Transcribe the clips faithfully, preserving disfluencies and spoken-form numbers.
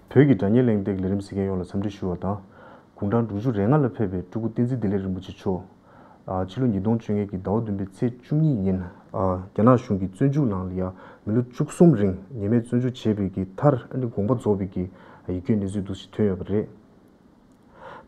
བོད་ཀྱི་དྲ་བརྙན་གླེང་སྟེགས་ལས་རིམ་གཟིགས་མཁན་ཡོངས་ལ་འཚམས་འདྲི་ཞུ་བ་དང་། དགུང་གྲངས་དྲུག་ཅུ་རེ་ལྔ་ལ་ཕེབས་པའི་སྤྲུལ་སྐུ་བསྟན་འཛིན་བདེ་ལེགས་རིན་པོ་ཆེ་མཆོག་ཨ། ཕྱི་ལོ་ཉིས་སྟོང་བཅོ་ལྔ་གི་ཟླ་བ་བདུན་པའི་ཚེས་བཅུ་གཉིས་ཉིན། ཨ། རྒྱ་ནག་གཞུང་གི་བཙོན་འཇུག་ནང་ལ་ཡང་མི་ལོ་བཅུ་གསུམ་རིང་ཉེས་མེད་བཙོན་འཇུག་བྱས་པའི་གི་མཐར་ཨ་ནི་དགོངས་པ་རྫོགས་པའི་གི་ཡིད་སྐྱོའི་གནས་ཚུལ་འདུག་ཞིག་ཐོན་ཡོད་པ་རེད།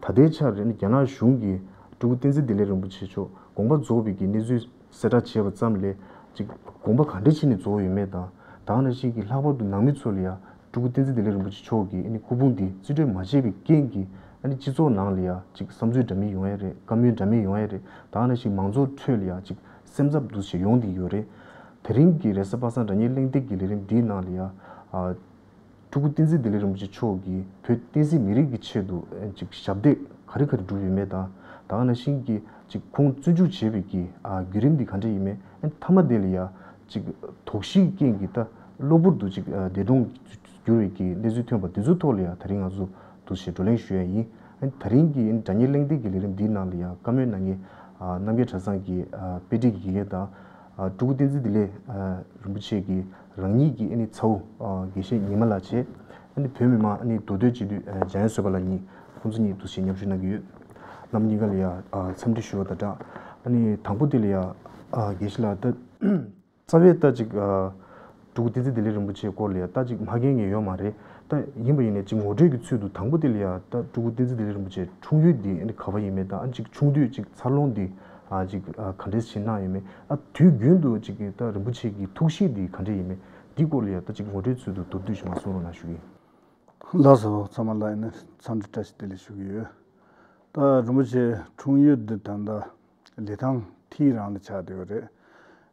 ད་ལྟའི་ཆར་ཨ་ནི་རྒྱ་ནག་གཞུང་གིས་སྤྲུལ་སྐུ་བསྟན་འཛིན་བདེ་ལེགས་རིན་པོ་ཆེ་མཆོག་དགོངས་པ་རྫོགས་པའི་གི་གནས་ཚུལ་གསལ་བསྒྲགས་བྱས་པ་ཙམ་ལས་ཅིག་དགོངས་པ་ག་འདྲ་བྱས་ནས་རྫོགས་ཡོད་མེད་དང་། ད་ག་ནང་བཞིན་གྱི་ལྷག་པར་དུ་ནང་མི་ཚོ་ལ་ཡང་སྤྲུལ་སྐུ་བསྟན་འཛིན་བདེ་ལེགས་རིན་པོ་ཆེ་མཆོག་གི་ཨ་ནི་སྐུ་ཕུང་འདི་རྩིས་སྤྲོད་མ་བྱས་པའི་རྐྱེན་གྱིས་ཨ་ནི་སྤྱི་ཚོགས་ནང་ལ་ཡང་ཅིག་བསམ་ཚུལ་འདྲ་མིན་ཡོང་ཡ་རེད། བཀའ་མོལ་འདྲ་མིན་ཡོང་ཡ་རེད། ད་ག་ནང་བཞིན་མང་ཚོགས་ཁྲོད་ལ་ཡང་ཅིག་སེམས་འཚབ་འདུག་ཞེས་ཡོང་བསྡད་ཡོད་རེད། དེ་རིང་གི་རེས་གཟའ་པ་སངས་དྲ་བརྙན་གླེང་སྟེགས་ཀྱི་ལས་རིམ་འདིའི་ནང་ལ་ཡང་ཨ། སྤྲུལ་སྐུ་བསྟན་འཛིན་བདེ་ལེགས་རིན་པོ་ཆེ་མཆོག་གིས་བོད་བསྟན་སྲིད་མི་རིགས་ཀྱི་ཆེད་དུ་ཨ་ཅིག་ཞབས་འདེགས་ག་རེ་ག་རེ་བསྒྲུབས་ཡོད་མེད་དང་། ད་ག་ནང་བཞིན་གྱི་ཅིག་ཁོང་བཙོན་འཇུག་བྱས་པའི་གི་ཨ་བརྒྱུད་རིམ་འདི་ག་འདྲ་ཡིན་མེད། ཨ་མཐའ་མ་དེ་ལ་ཡ་ཅིག་དོགས་གཞིའི་རྐྱེན་གྱིས་ད་གློ་བུར་དུ་ཅིག་ཨ་འདས་གྲོངས་གྱུར་བའི་གི་གནས་ཚུལ་ཐོན་པ་འདི་ཚོའི་ཐོག་ལ་ཡ་ད་རིང་ང་ཚོ་འདུག་སེ་བགྲོ་གླེང་ཞུ་ཡ་ཡིན། ཨ་ད་རིང་གི་དྲ་བརྙན་གླེང་སྟེགས་ཀྱི་ལས་རིམ་འདིའི་ནང་ལ་ཡ་བཀའ་མོལ་གནང་མཁན་ཨ་རྣམ་རྒྱལ་གྲྭ་ཚང་གི་ཨ་དཔེ་ཁྲིད་ཀྱི་དགེ་རྒན་དང་། ཨ་སྤྲུལ་སྐུ་བསྟན་འཛིན་བདེ་ལེགས་ཨ་རིན་པོ་ཆེ་གི་རང་ཉིད་ཀྱི་ཨ་ནི་ཚ་བོ་ཨ་དགེ་བཤེས་ཉི་མ་ལགས་བྱས། ཨ་ནི་བོད་མི་མང་ཨ་ནི་མདོ་སྟོད་སྤྱི་འཐུས་ཨ་འཇམ་དབྱངས་བཟོད་པ་ལགས་གཉིས། ཁོང་ཚོ་གཉིས་འདུག་སེ་མཉམ་ཞུགས་གནང་གི་ཡོད། རྣམ་གཉིས་ཀ་ལ་ཡ་ཨ་འཚམས་འདྲི་ཞུ་བ་དང་སྦྲགས། ཨ་ནི་དང་པོ་དེ་ལ་ཡ་ཨ་དགེ་བཤེས་ལགས་ད། རྩ་བའི་ད་ཅིག་ཨ་སྤྲུལ་སྐུ་བསྟན་འཛིན་བདེ་ལེགས་རིན་པོ་ཆེའི་སྐོར་ལ་ཡ་ད་ཅིག་མ་མཁྱེན་མཁན་ཡོད་མ་རེད། ད་ཡིན་པ་ཡིན་ནའི་ཅིག་ངོ་སྤྲོད་ཀྱི་ཚུལ་དུ་དང་པོ་དེ་ལ་ཡ་ད་སྤྲུལ་སྐུ་བསྟན་འཛིན་བདེ་ལེགས་རིན་པོ་ཆེ་འཁྲུངས་ཡུལ་འདི་ཨ་ནི་ག་པར་ཡིན་མེད་དང་། ཨ་ཅིག་ཆུང་དུས་ཅིག་འཚར་ལོངས་འདི་ཨ་ཅིག་ཨ་ག་འདྲས་ཕྱིན་གནང་ཡོད་མེད། ཨ་དུས་རྒྱུན་དུ་ཅིག་གི་ད་རིན་པོ་ཆེ་གི་ཐུགས་གཤིས་འདི་ག་འདྲས་ཡིན་མེད། འདི་སྐོར་ལ་ཡ་ད་ཅིག་ངོ་སྤྲོད་ཚུལ་དུ་མདོར་བསྡུས་ཤིག་མར་གསུང་རོགས་གནང་ཞུ་གི་ཡིན། ལགས་སོ། ཚང་མ་ལ་ཡིན་ན་འཚམས་འདྲི་བཀྲ་ཤིས་བདེ་ལེགས་ཞུ་གི་ཡོད། ད་རིན་པོ་ཆེ་འཁྲུངས་ཡུལ་འདི་ད་ལྟ་ལི་ཐང་ཐིའི་རང་ལ་ཆགས་བསྡད་ཡོད་རེད།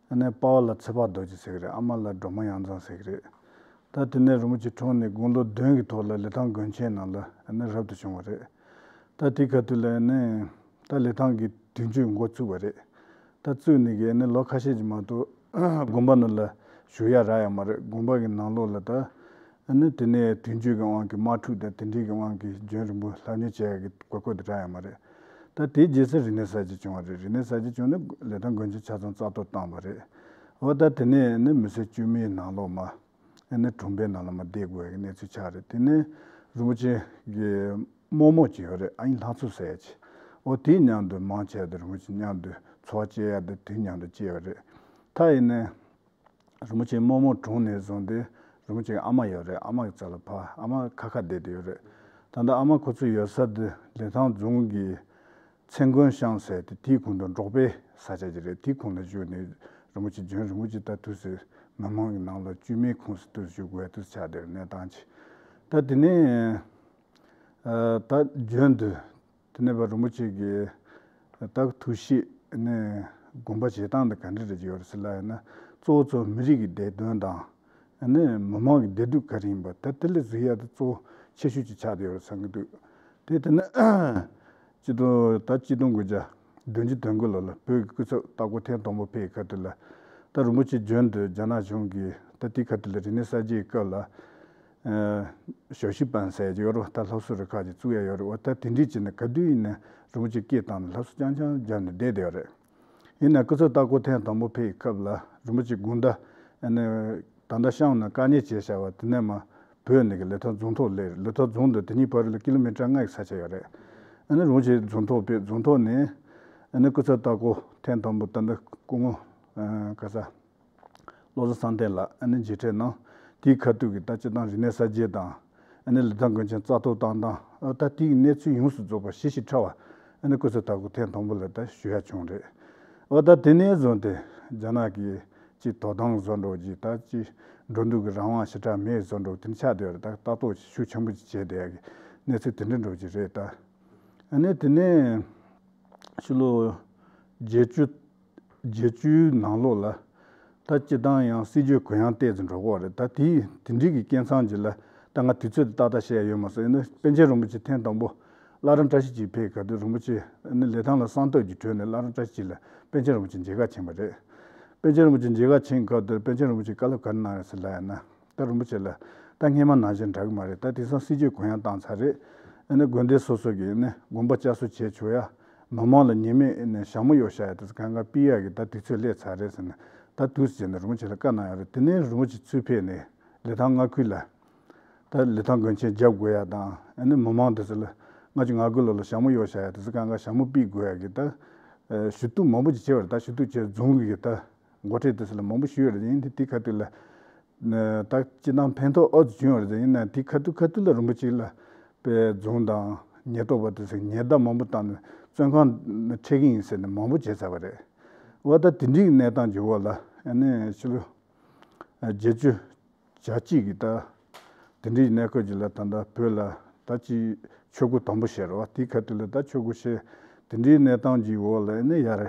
ཨ་ནི་པ་ཕ་ལ་ཚེ་དཔག་རྡོ་རྗེ་ཟེར་གི་རེད། ཨ་མ་ལ་སྒྲོལ་མ་ཡང་ཚང་ཟེར་གི་རེད། ད་དེ་ནས་རིན་པོ་ཆེ་འཁྲུངས་ནས་དགུང་ལོ་བདུན་གྱི་ཐོག་ལ་ལི་ཐང་དགོན་ཆེན་ནང་ལ་ཨ་ནི་རབ་ཏུ་བྱུང་བ་རེད། ད་དེ་ཁ་ཐུག་ལ་ཨ་ནི་ད་ལི་ཐང་གི་དུས་མཆོད་འགོ་བཙུགས་པ་རེད། ད་བཙུགས་ནས་གི་ཨ་ནི་ལོ་ཁ་ཤས་ཀྱི་མ་གཏོགས་དགོན་པ་ནང་ལ་བཞུགས་ཡ་རག་ཡ་མ་རེད། དགོན་པ་གི་ནང་ལོགས་ལ་ད། ཨ་ནི་དེ་ནས་དུས་མཆོད་ཀྱི་དབང་གིས་དམག་འཁྲུག་དང་དེ་འདྲའི་གི་དབང་གིས་རྒྱུན་རིང་པོ་ལྷག་ཉེས་བྱེད་ཡག་གི་གོ་སྐབས་དེ་རག་ཡོད་མ་རེད། ད་དེའི་རྗེས་སུ་རིག་གནས་གསར་བརྗེ་བྱུང་བ་རེད། རིག་གནས་གསར་བརྗེ་བྱུང་ནས་ལི་ཐང་དགོན་ཆེན་ཆ་ཚང་རྩ་གཏོར་བཏང་བ་རེད། འོ་ད་དེ་ནས་ནི་མི་ཚེ་དཀྱུས་མའི་ནང་ལོགས་མ་ཨ་ནི་གྲོང་པའི་ནང་ལ་མ་བསྡད་དགོས་ཡག་གི་གནས་ཚུལ་ཆགས་རེད། དེ་ནས་རིན་པོ་ཆེ་གི་རྨོ་མོ་ཅིག་ཡོད་རེད། ཨ་ཡིན་ལྷ་མཚོ་ཟེར་ཡག་ཅིག་འོ་དེའི་མཉམ་དུ་མང་ཆེ་བ་དེ་རིན་པོ་ཆེ་མཉམ་དུ་འཚོ་བ་སྐྱེལ་ཡག་དེ་དེའི་མཉམ་དུ་སྐྱེལ་བ་རེད། ད་ཡིན་ནའི། རིན་པོ་ཆེ་རྨོ་མོ་གྲོངས་ནས་བཟུང་སྟེ་རིན་པོ་ཆེ་གི་ཨ་མ་ཡོད་རེད། ཨ་མ་གི་རྩ་ལ་ཕ་ཨ་མ་ཁ་ཁ་བསྡད་དེ་ཡོད་རེད། ད་ལྟ་ཨ་མ་ཁོ་ཚོ་ཡོད་ས་དེ་ལི་ཐང་རྫོང་གི་ཚེ་མགོན་ཤང་ཟེར་ཏེ་དེའི་གོང་དུ་འབྲོག་པའི་ས་ཆ་ཅིག་རེད། དེའི་གོང་ལ་བཞུགས་ནས་རིན་པོ་ཆེ་རྒྱུན་རིང་པོ་ཅིག་ད་དུས་སུ་མི་མང་གི་ནང་ལ་སྐྱོན་མེད་ཁོངས་སུ་དུས་སུ་བཞུགས་དགོས་དུས་ཆགས་བསྡད་རེད། གནས་སྟངས་ཅིག་ད་དེ་ནས་ཨ་ད་རྒྱུན་དུ། དེ་ནས་པ་རིན་པོ་ཆེ་གི་ད་ཐུགས་གཤིས་ནས་དགོངས་པ་བཞེས་སྟངས་འདི་ག་འདྲ་རེད་ཡོད་རེད་ཟེར་ལབ་ཡིན་ན། གཙོ་བོ་གཙོ་བོ་མི་རིགས་ཀྱི་བདེ་དོན་དང་། ཨ་ནི་མི་མང་གི་བདེ་སྡུག་ག་རེ་ཡིན་པ་ད་དེ་ལ་གཟིགས་ཡ་དེ་གཙོ་བོ་ཆེ་ཤོས་ཅིག་ཆགས་བསྡད་ཡོད་རེད་བསམ་གྱི་འདུག་དེ་དེ་ནི་སྤྱི་ཟླ་ད་སྤྱི་ཟླ་དགུ་བརྒྱ་བདུན་ཅུ་དོན་དགུ་ལོ་ལ་བོད་ཀྱི་སྐུ་ཚབ་ལྟ་སྐོར་ཐེངས་དང་པོ་ཕེབས་ཡི་ཁ་ཐུག་ལ། ད་རིན་པོ་ཆེ་རྒྱུན་དུ་རྒྱ་ནག་གཞུང་གིས་ད་དེའི་ཁ་ཐུག་ལ་རིག་གནས་གསར་བརྗེའི་སྐབས་ལ། ཞབས་ཕྱི་པན་ཟེར་གྱི་ཡོད་རེད། ད་སློབ་གསོ་རུ་ཁག་ཅིག་བཙུགས་ཡ་ཡོད་རེད། འོ་ད་དེ་འདྲས་བྱས་ནས་ག་དུས་ཡིན་ནའི་རིན་པོ་ཆེ་སྐད་བཏང་ནས་སློབ་གསོ་རྐྱང་རྐྱང་བརྒྱབ་ནས་བསྡད་བསྡད་ཡོད་རེད། ཡིན་ནའི་སྐུ་ཚབ་ལྟ་སྐོར་ཐེངས་དང་པོ་ཕེབས་ཡི་སྐབས་ལ་རིན་པོ་ཆེ་དགོང་དག་ཨ་ནི་ད་ལྟ་ཤང་ནང་བཀག་ཉར་བྱས་བཞག་པ་དེ་ནས་མར་བོད་ནས་གི་ལི་ཐང་རྫོང་ཐོག་སླེབས་རེད། ལི་ཐང་རྫོང་དང་དེ་གཉིས་བར་ལ་ཀི་ལོ་མི་ཊར་ལྔ་ཡི་ས་ཆ་ཡོད་རེད། ཨ་ནི་རིན་པོ་ཆེ་རྫོང་ཐོག་ཕེབས། རྫོང་ཐོག་ནས་ཨ་ནི་སྐུ་ཚབ་ལྟ་སྐོར་ཐེངས་དང་པོ་ད་ལྟ་སྐུ་ངོ་ཨ་ག་ས། བློ་བཟང་བསམ་གཏན་ལགས་ཨ་ནི་མཇལ་འཕྲད་གནང་། དེའི་ཁ་ཐུག་གི་ད་སྤྱིར་བཏང་རིག་གནས་གསར་བརྗེ་དང་། ཨ་ནི་ལི་ཐང་དགོན་ཆེན་རྩ་གཏོར་བཏང་སྟངས། ཨ་ད་དེའི་གནས་ཚུལ་ཡོངས་སུ་རྫོགས་པ་ཞིབ་ཞིབ་ཕྲ་བ་ཨ་ནི་སྐུ་ཚབ་ལྟ་སྐོར་ཐེངས་དང་པོ་ལ་ད་ཞུ་ཡ་བྱུང་རེད། འོ་ད་དེ་ནས་བཟུང་སྟེ་རྒྱ་ནག་གི་ཅིག་དོ་དམ་བཟོ་འདྲ་ཅིག་ད་ཅིག་འགྲོ་འདུག་གི་རང་དབང་ཞེ་དྲག་མེད་བཟོ་འདྲ་དེ་འདྲ་ཆགས་བསྡད་ཡོད་རེད། ད་ལྟ་རྟོག་ཞིབ་ཤུགས་ཆེན་པོ་ཅིག་བྱས་བསྡད་ཡ་གི་གནས་ཚུལ་དེ་འདྲ་འདྲ་ཅིག་རེད་ད། ཨ་ནི་དེ་ནས་ཕྱི་ལོ་བརྒྱད་ཅུ། བརྒྱད་ཅུའི་ནང་ལོགས་ལ། ད་སྤྱིར་བཏང་ཡང་སྲིད་བྱུས་གུ་ཡངས་ཏོག་ཙམ་འགྲོ་གི་ཡོད་རེད། ད་དེའི་དེ་འདྲའི་གི་སྐབས་མཚམས་ཅིག་ལ་ད་ང་དུས་ཚོད་དེ་ཏག་ཏག་བཤད་ཡ་ཡོད་མ་སོང་། ཡིན་ན་པཎ་ཆེན་རིན་པོ་ཆེ་ཐེངས་དང་པོ་བླ་བྲང་བཀྲ་ཤིས་འཁྱིལ་ཕེབས་སྐབས་དུས་རིན་པོ་ཆེ་ནི་ལི་ཐང་ལ་གསང་སྟོད་ཀྱི་བྲོས་ནས་བླ་བྲང་བཀྲ་ཤིས་འཁྱིལ་ལ་པཎ་ཆེན་རིན་པོ་ཆེ་མཇལ་ཁ་ཕྱིན་པ་རེད། པཎ་ཆེན་རིན་པོ་ཆེ་མཇལ་ཁ་ཕྱིན་སྐབས་དུས་པཎ་ཆེན་རིན་པོ་ཆེ་བཀའ་སློབ་ག་རེ་གནང་རེད་ཟེར་ལབ་ཡ་ན། ད་རིན་པོ་ཆེ་ལ་ད་སྔས་མ་ནང་བཞིན་འདྲ་གི་མ་རེད། ད་དེང་སང་སྲིད་བྱུས་གུ་ཡངས་བཏང་ཚར་རེད། ཨ་ནི་དགོན་སྡེ་སོ་སོ་གིས་ནི་དགོན་པ་བསྐྱར་གསོ་བྱེད་ཆོག་ཡ། མི་མང་ལ་ཉེས་མེད་ནི་ཞྭ་མོ་གཡོགས་བཞག་ཡ་དེ་ཚོ་གང་ག་ཕུད་ཡ་གི་ད་དུས་ཚོད་སླེབས་ཚར་རེད་ཟེར་ནས་ད་དུས་སུ་བྱས་ནས་རིན་པོ་ཆེ་ལ་བཀའ་གནང་ཡོད་རེད། དེ་ནས་རིན་པོ་ཆེ་ཚུར་ཕེབས་ནས་ལི་ཐང་མངའ་ཁུལ་ལ་ ད་ལི་ཐང་དགོན་ཆེན་རྒྱབ་དགོས་ཡ་དང་ཨ་ནི་མི་མང་དེ་ཚོ་ལ་ལྔ་བཅུ་ང་དགུ་ལོ་ལ་ཞྭ་མོ་གཡོག་བྱ་ཡ་དེ་ཚོ་གང་ག་ཞྭ་མོ་ཕུད་དགོས་ཡ་གི་ད་ཞུ་གཏུག་མང་པོ་ཅིག་བྱས་པ་རེད། ད་ཞུ་གཏུག་བྱས་རྫོང་གི་གི་ད་འགོ་ཁྲིད་དེ་ཚོ་ལ་མང་པོ་ཞུས་ཡོད་རེད། ཡིན་དེ་དེ་ཁ་ཐུག་ལ་ད་སྤྱི་བཏང་ཕན་ཐོགས་ཨོ་ཙམ་བྱུང་ཡོད་རེད། ཡིན་ན་དེ་ཁ་ཐུག་ཁ་ཐུག་ལ་རིན་པོ་ཆེ་ལ་པའི་རྫོང་དང་ཉེན་རྟོག་པ་དེ་ཚོས་ཉེན་བརྡ་མང་པོ་བཏང་ནས་བཙོན་ཁང་ཁྲིད་གི་ཡིན་ཟེར་ནས་མང་པོ་བྱས་ཚར་བ་རེད། འོ་ད་དེ་འདྲའི་གནས་སྟངས་ཀྱི་འོག་ལ་ཨ་ནི་ཕྱི་ལོ་བརྒྱད་ཅུ་གྱ་གཅིག་གི་ད་དེ་འདྲའི་གནས་སྐབས་ཀྱི་ལ་ད་ལྟ་བོད་ལ་ད་ཅི་ཆོས་འཁོར་དང་པོ་བཤད་རོགས། དེའི་ཁ་ཐུག་ལ་ད་ཆོས་འཁོར་བཤད་དེ་འདྲའི་གནས་སྟངས་ཀྱི་འོག་ལ་ཨ་ནི་ཡར་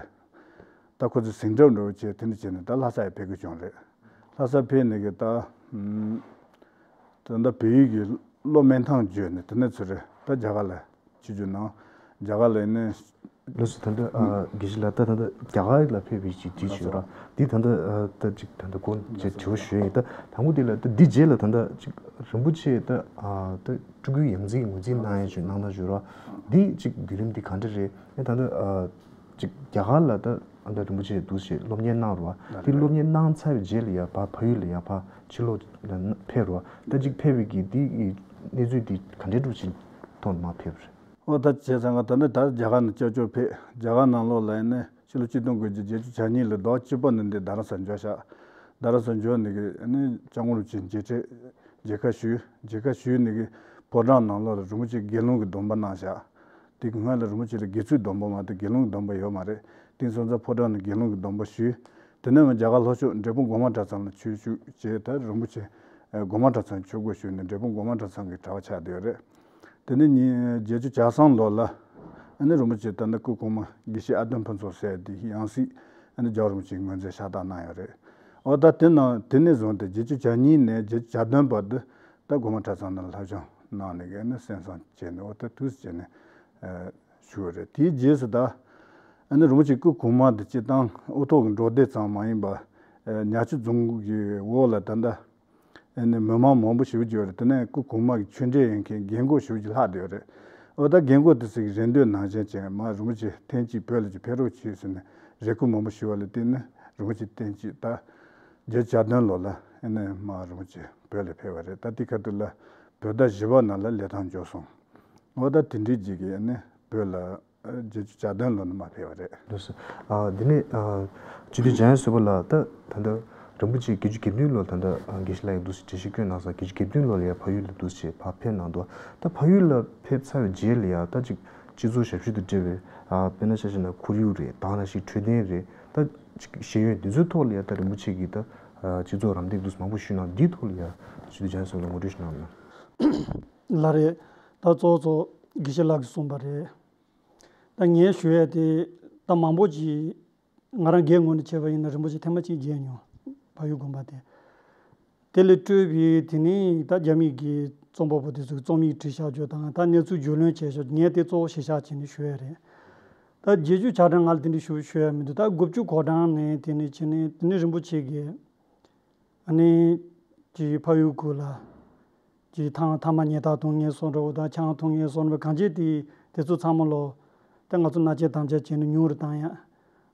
ད་ཁོ་ཚོ་ཟིང་འཁྲུག་འགྲོ་བྱས་དེ་འདྲ་བྱས་ནས་ད་ལྷ་ས་ཡར་ཕེབས་དགོས་བྱུང་རེད། ལྷ་ས་ཕེབས་ནས་གི་ད་ད་ལྟ་བལ་ཡུལ་གྱི་བློ་སྨོན་ཐང་བརྗོད་ནས་དེ་ནས་ཚུར་རེད་ད་རྒྱ་གར་ལ་ཆིབས་བསྒྱུར་གནང་། རྒྱ་གར་ལ་ཨ་ནི། ལགས་སོ། ད་ལྟ་ཨ་དགེ་བཤེས་ལགས་ད་ད་ལྟ་རྒྱ་གར་ལ་ཕེབས་པའི་ཅིག་དུས་ཅིག་ཡོད་ར། འདི་ད་ལྟ་ཨ་ད་ཅིག་ད་ལྟ་སྐོར་ཅིག་དྲི་བ་ཞུ་ཡ་ཡིན། ད་དང་པོ་དེ་ལ་ད་འདི་རྗེས་ལ་ད་ལྟ་ཅིག་རིན་པོ་ཆེ་ད་ཨ་ད་སྤྲུལ་སྐུའི་ཡང་རྩེའི་ངོས་འཛིན་གནང་ཡ་ཅིག་གནང་ཐག་ཆོད་ར། འདི་ཅིག་བརྒྱུད་རིམ་འདི་ག་འདྲ་རེད། ཨེ་ད་ལྟ་ཨ་ཅིག་རྒྱ་གར་ལ་ད་ཨ་ད་རིན་པོ་ཆེ་འདུག་ཞེས་སློབ་གཉེར་གནང་ར། འདི་སློབ་གཉེར་གནང་ཚར་བའི་རྗེས་ལ་ཡ་ཕ་ཕ་ཡུལ་ལ་ཡ་ཕ་ཕྱི་ལོགས་ལ་ཕེབས་ར། ད་ཅིག་ཕེབས་པའི་གི་འདི་གི་གནས་ཚུལ་འདི་ག་འདྲའི་འགྲོ་ཅིག་ཐོག་ནས་མར་ཕེབས་རེད། ཨོ་ད་བྱས་ཙང་ང་ད་ནི་ད་རྒྱ་གར་ནས་སྐྱབས་བཅོལ་ཕེབས། རྒྱ་གར་ནང་ལོགས་ལ་ཡིན་ནི་ཕྱི་ལོ་ཆིག་སྟོང་དགུ་བརྒྱ་བརྒྱད་ཅུ་གྱ་གཉིས་ལོའི་ཟླ་བ་བཅུ་པ་ནས་འདི་རྡ་རམ་ས་ལ་འབྱོར་ཤག་རྡ་རམ་ས་ལ་འབྱོར་ནས་གི་ནི་སྐྱབས་མགོན་རིན་པོ་ཆེ་མཇལ་འཕྲད་མཇལ་ཁ་ཞུས། མཇལ་ཁ་ཞུས་ནས་གི་ཕོ་བྲང་ནང་ལོགས་ལ་རིན་པོ་ཆེ་དགེ་སློང་གི་སྡོམ་པ་གནང་ཤག་དེ་གི་སྔོན་ལ་རིན་པོ་ཆེ་ལ་དགེ་ཚུལ་སྡོམ་པ་མ་གཏོགས་དགེ་སློང་གི་སྡོམ་པ་ཡོད་མ་རེད། དེང་སང་ཚ་ཕོ་བྲང་ནས་དགེ་སློང་གི་སྡོམ་པ་ཞུས། དེ་ནས་རྒྱ་གར་ལྷོ་ཕྱོགས་འབྲས་སྤུངས་སྒོ་མང་གྲྭ་ཚང་ལ་ཆོས་ཞུགས་བྱས། ད་རིན་པོ་ཆེ་སྒོ་མང་གྲྭ་ཚང་ཆོས་སྒོ་ཞུགས་ནས་འབྲས་སྤུངས་སྒོ་མང་གྲྭ་ཚང་གི་གྲྭ་པ་ཆགས་བསྡད་ཡོད་རེད། དེ་ནས་ཉིས་བརྒྱད་ཅུ་གྱ་གསུམ་ལོ་ལ་ཨ་ནི་རིན་པོ་ཆེ་ད་ནི་སྐུ་གོང་མ་དགེ་བཤེས་ཨ་དོན་ཕུན་ཚོགས་ཟེར་དེ་ཡང་སྲིད་ཨ་ནི་རྒྱལ་བ་རིན་པོ་ཆེའི་ངོས་འཛིན་ཕྱག་རྟགས་གནང་ཡོད་རེད། འོ་ད་དེ་ནང་དེ་ནས་བཟུང་སྟེ་བརྒྱད་ཅུ་གྱ་གཉིས་ནས་བརྒྱད་ཅུ་གྱ་བདུན་བར་དུ་ད་སྒོ་མང་གྲྭ་ཚང་ནང་ལ་བསླབ་སྦྱོང་གནང་ནས་ཨ་ནི་གསན་བསམ་བྱས་ནས་འོ་ད་དུས་སུ་བྱས་ནས་ཨ་བཞུགས་ཡོད་རེད། དེའི་རྗེས་སུ་ད་ཨ་ནི་རིན་པོ་ཆེ་སྐུ་གོང་མ་དེ་སྤྱིར་བཏང་དབུ་ཐོག་གི་འགྲོ་སྡེ་ཙམ་མ་ཡིན་པ་ཨ་ཉག་ཆུ་རྫོང་གི་འོག་ལ་ད་ལྟ་ཨ་ནི་མི་མང་མང་པོ་ཞེ་པོ་ཅིག་ཡོད་རེད། དེ་ནས་སྐུ་གོང་མ་གི་ཆོས་འབྲེལ་ཡོད་མཁན་རྒན་གོག་ཞེ་པོ་ཅིག་ལྷག་བསྡད་ཡོད་རེད། འོ་ད་རྒན་གོག་དེ་ཚོ་གི་རེ་འདོད་ནང་བཞིན་བྱས་མར་རིན་པོ་ཆེ་ཐེངས་གཅིག་བོད་ལ་ཅིག་ཕེབས་རོགས་བྱོས་ཟེར་ནས་རེ་སྐུལ་མང་པོ་ཞུས་པ་ལ་བརྟེན་ནས་རིན་པོ་ཆེ་ཐེངས་གཅིག་ད་བརྒྱད་ཅུ་གྱ་བདུན་ལོ་ལ་ཨ་ནི་མར་རིན་པོ་ཆེ་བོད་ལ་ཕེབས་པ་རེད། ད་དེ་ཁ་ཐུག་ལ་བོད་ཟླ་བཞི་པ་ནང་ལ་ལི་ཐང་འབྱོར་སོང་། འོ་ད་དེ་འདྲའི་རྗེས་ཀྱི་ཨ་ནི་བོད་ལ་བརྒྱད་ཅུ་གྱ་བདུན་ལོ་ནས་མར་ཕེབས་པ་རེད། ལགས་སོ། ཨ་འདི་ནས་ཨ་སྤྱི་འཐུས་འཇམ་དབྱངས་བསྟན་པ་ལགས་ད་ད་ལྟ་རིན་པོ་ཆེ་བརྒྱད་ཅུ་གྱ་བདུན་ལོ་ད་ལྟ་ཨ་དགེ་བཤེས་ལགས་ཀྱིས་འདུག་སེ་འགྲེལ་བཤད་བསྐྱོན་གནང་སོང་། བརྒྱད་ཅུ་གྱ་བདུན་ལོ་ལ་ཡ་ཕ་ཡུལ་ལ་འདུག་སེ་ཕར་ཕེབས་གནང་འདུག་ད་ཕ་ཡུལ་ལ་ཕེབས་ཚར་བའི་རྗེས་ལ་ཡ་ད་ཅིག་སྤྱི་ཚོགས་ཞབས་ཞུ་དང་འབྲེལ་བའི་ཨ་དཔེར་ན་ཆ་བཞག་ན་ཁོར་ཡུག་རེད། དེ་ནང་བཞིན་འཕྲོད་བསྟེན་རེད། ད་ཅིག་ཤེས་ཡོན་འདི་ཚོའི་ཐོག་ལ་ཡ་ད་རིན་པོ་ཆེ་གིས་ད་ཨ་སྤྱི་ཚོགས་རམ་འདེགས་འདུག་སེ་མང་པོ་ཞུས་གནང་། འདིའི་ཐོག་ལ་ཡ་སྤྱི་འཐུས་འཇམ་དབྱངས་བསྟན་པ་ལགས་ངོ་སྤྲོད་ཞིག་གནང་རོགས་གནང་། ལགས་རེད། ད་གཙོ་བོ་གཙོ་བོ་དགེ་བཤེས་ལགས་ཀྱིས་གསུངས་པ་རེད། ད་ངས་ཞུ་ཡས་དེ་ད་མང་པོ་ཅིག་ང་རང་སྒེར་ངོས་ནས་བྱས་པ་ཡིན་ན་རིན་པོ་ཆེ་ཐེངས་མ་གཅིག་མཇལ་མྱོང་། ཕ་ཡུལ་དགོན་པ་དེ། དེ་ལས་སྤྲོས་པའི་དེ་ནས་ད་རྒྱ་མི་གི་རྩོམ་པ་པོ་དེ་ཚོས་རྩོམ་ཡིག་བྲིས་བཞག་རྒྱུ་དང་ད་གནས་ཚུལ་རྒྱུས་ལོན་བྱས་བཞག་རྒྱུ་ངས་དེ་གཙོ་བོ་གཞི་བཞག་བྱས་ནས་ཞུ་ཡས་རེད། ད་བརྒྱད་ཅུ་གྱ་གྲངས་ང་ལ་དེ་འདྲ་ཞུ་ཞུ་ཡས་མི་འདུག་ད་དགུ་བཅུ་གོ་གྲངས་ནས་དེ་ནས་བྱས་ནས་དེ་ནས་རིན་པོ་ཆེ་གི་ཨ་ནི་ཀྱི་ཕ་ཡུལ་ཁུལ་ལ་ཀྱི་ཐང་ཐ་མག་ཉལ་ཐ་འཐུང་མཁན་བཟོ་འདྲ་བོ་དང་ཆང་འཐུང་མཁན་བཟོ་འདྲ་བོ་གང་ཅི་དེ་དེ་ཚོ་ཚང་མ་ལོ་ད་ང་ཚོ་མནའ་བཅད་དམ་བཅའ་བྱས་ནས་ཉུང་རུ་བཏང་ཡ།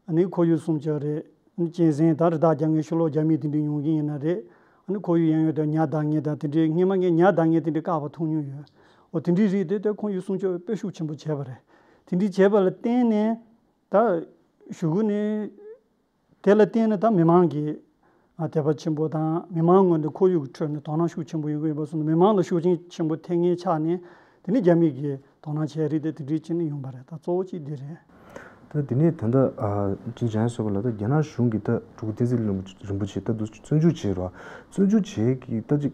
ཨ་ནི་ཁོར་ཡུག་སྲུང་སྐྱོབ་རེད། གཅན་གཟན་དང་རི་དྭགས་རྒྱག་མཁན་ཕྱི་ལོགས་རྒྱ་མི་དེ་འདྲ་ཡོང་གི་ཡིན་ན་རེད། ཨ་ནི་ཁོར་ཡུག་ཡན་ཡོད་དུ་ཉ་བདག་མཁན་དང་དེ་འདྲའི་སྔས་མ་ངས་ཉ་བདག་མཁན་དེ་འདྲའི་བཀག་པ་མཐོང་མྱོང་ཡོད། འོ་དེ་འདྲའི་རིགས་དེ་ད་ཁོར་ཡུག་སྲུང་སྐྱོབ་དཔེ་ཤུགས་ཆེན་པོ་བྱས་པ་རེད། དེ་འདྲའི་བྱས་པ་ལ་བརྟེན་ནས་ད་གཞུག་གུ་ནས་དེ་ལ་བརྟེན་ནས་ད་མི་མང་གི་ཨ་དད་པ་ཆེན་པོ་དང་མི་མང་ངོས་ནས་ཁོར་ཡུག་གི་ཁྲོད་ནས་དོ་སྣང་ཤུགས་ཆེན་པོ་ཡོང་གི་ཡོད་པ་སོང་ན་མི་མང་ལ་ཤུགས་རྐྱེན་ཆེན་པོ་ཐེབས་མཁན་ཆགས་ནས་དེ་ནས་རྒྱ་མི་གིས་དོ་སྣང་བྱས་རིགས་དེ་དེ་འདྲའི་བྱས་ནས་ཡོང་པ་རེད། ད་གཙོ་བོ་གཅིག་འདི་རེད། ད་དེ་ནས་ད་ལྟ་ཨ་ཅིན་ཅང་སོགས་ལ་ད་རྒྱ་ནག་གཞུང་གིས་ད་སྤྲུལ་སྐུ་བསྟན་འཛིན་རིན་པོ་ཆེ་ད་དུ་བཙོན་འཇུག་བྱས་རོགས། བཙོན་འཇུག་བྱས་ཀྱི་ད་ཅིག་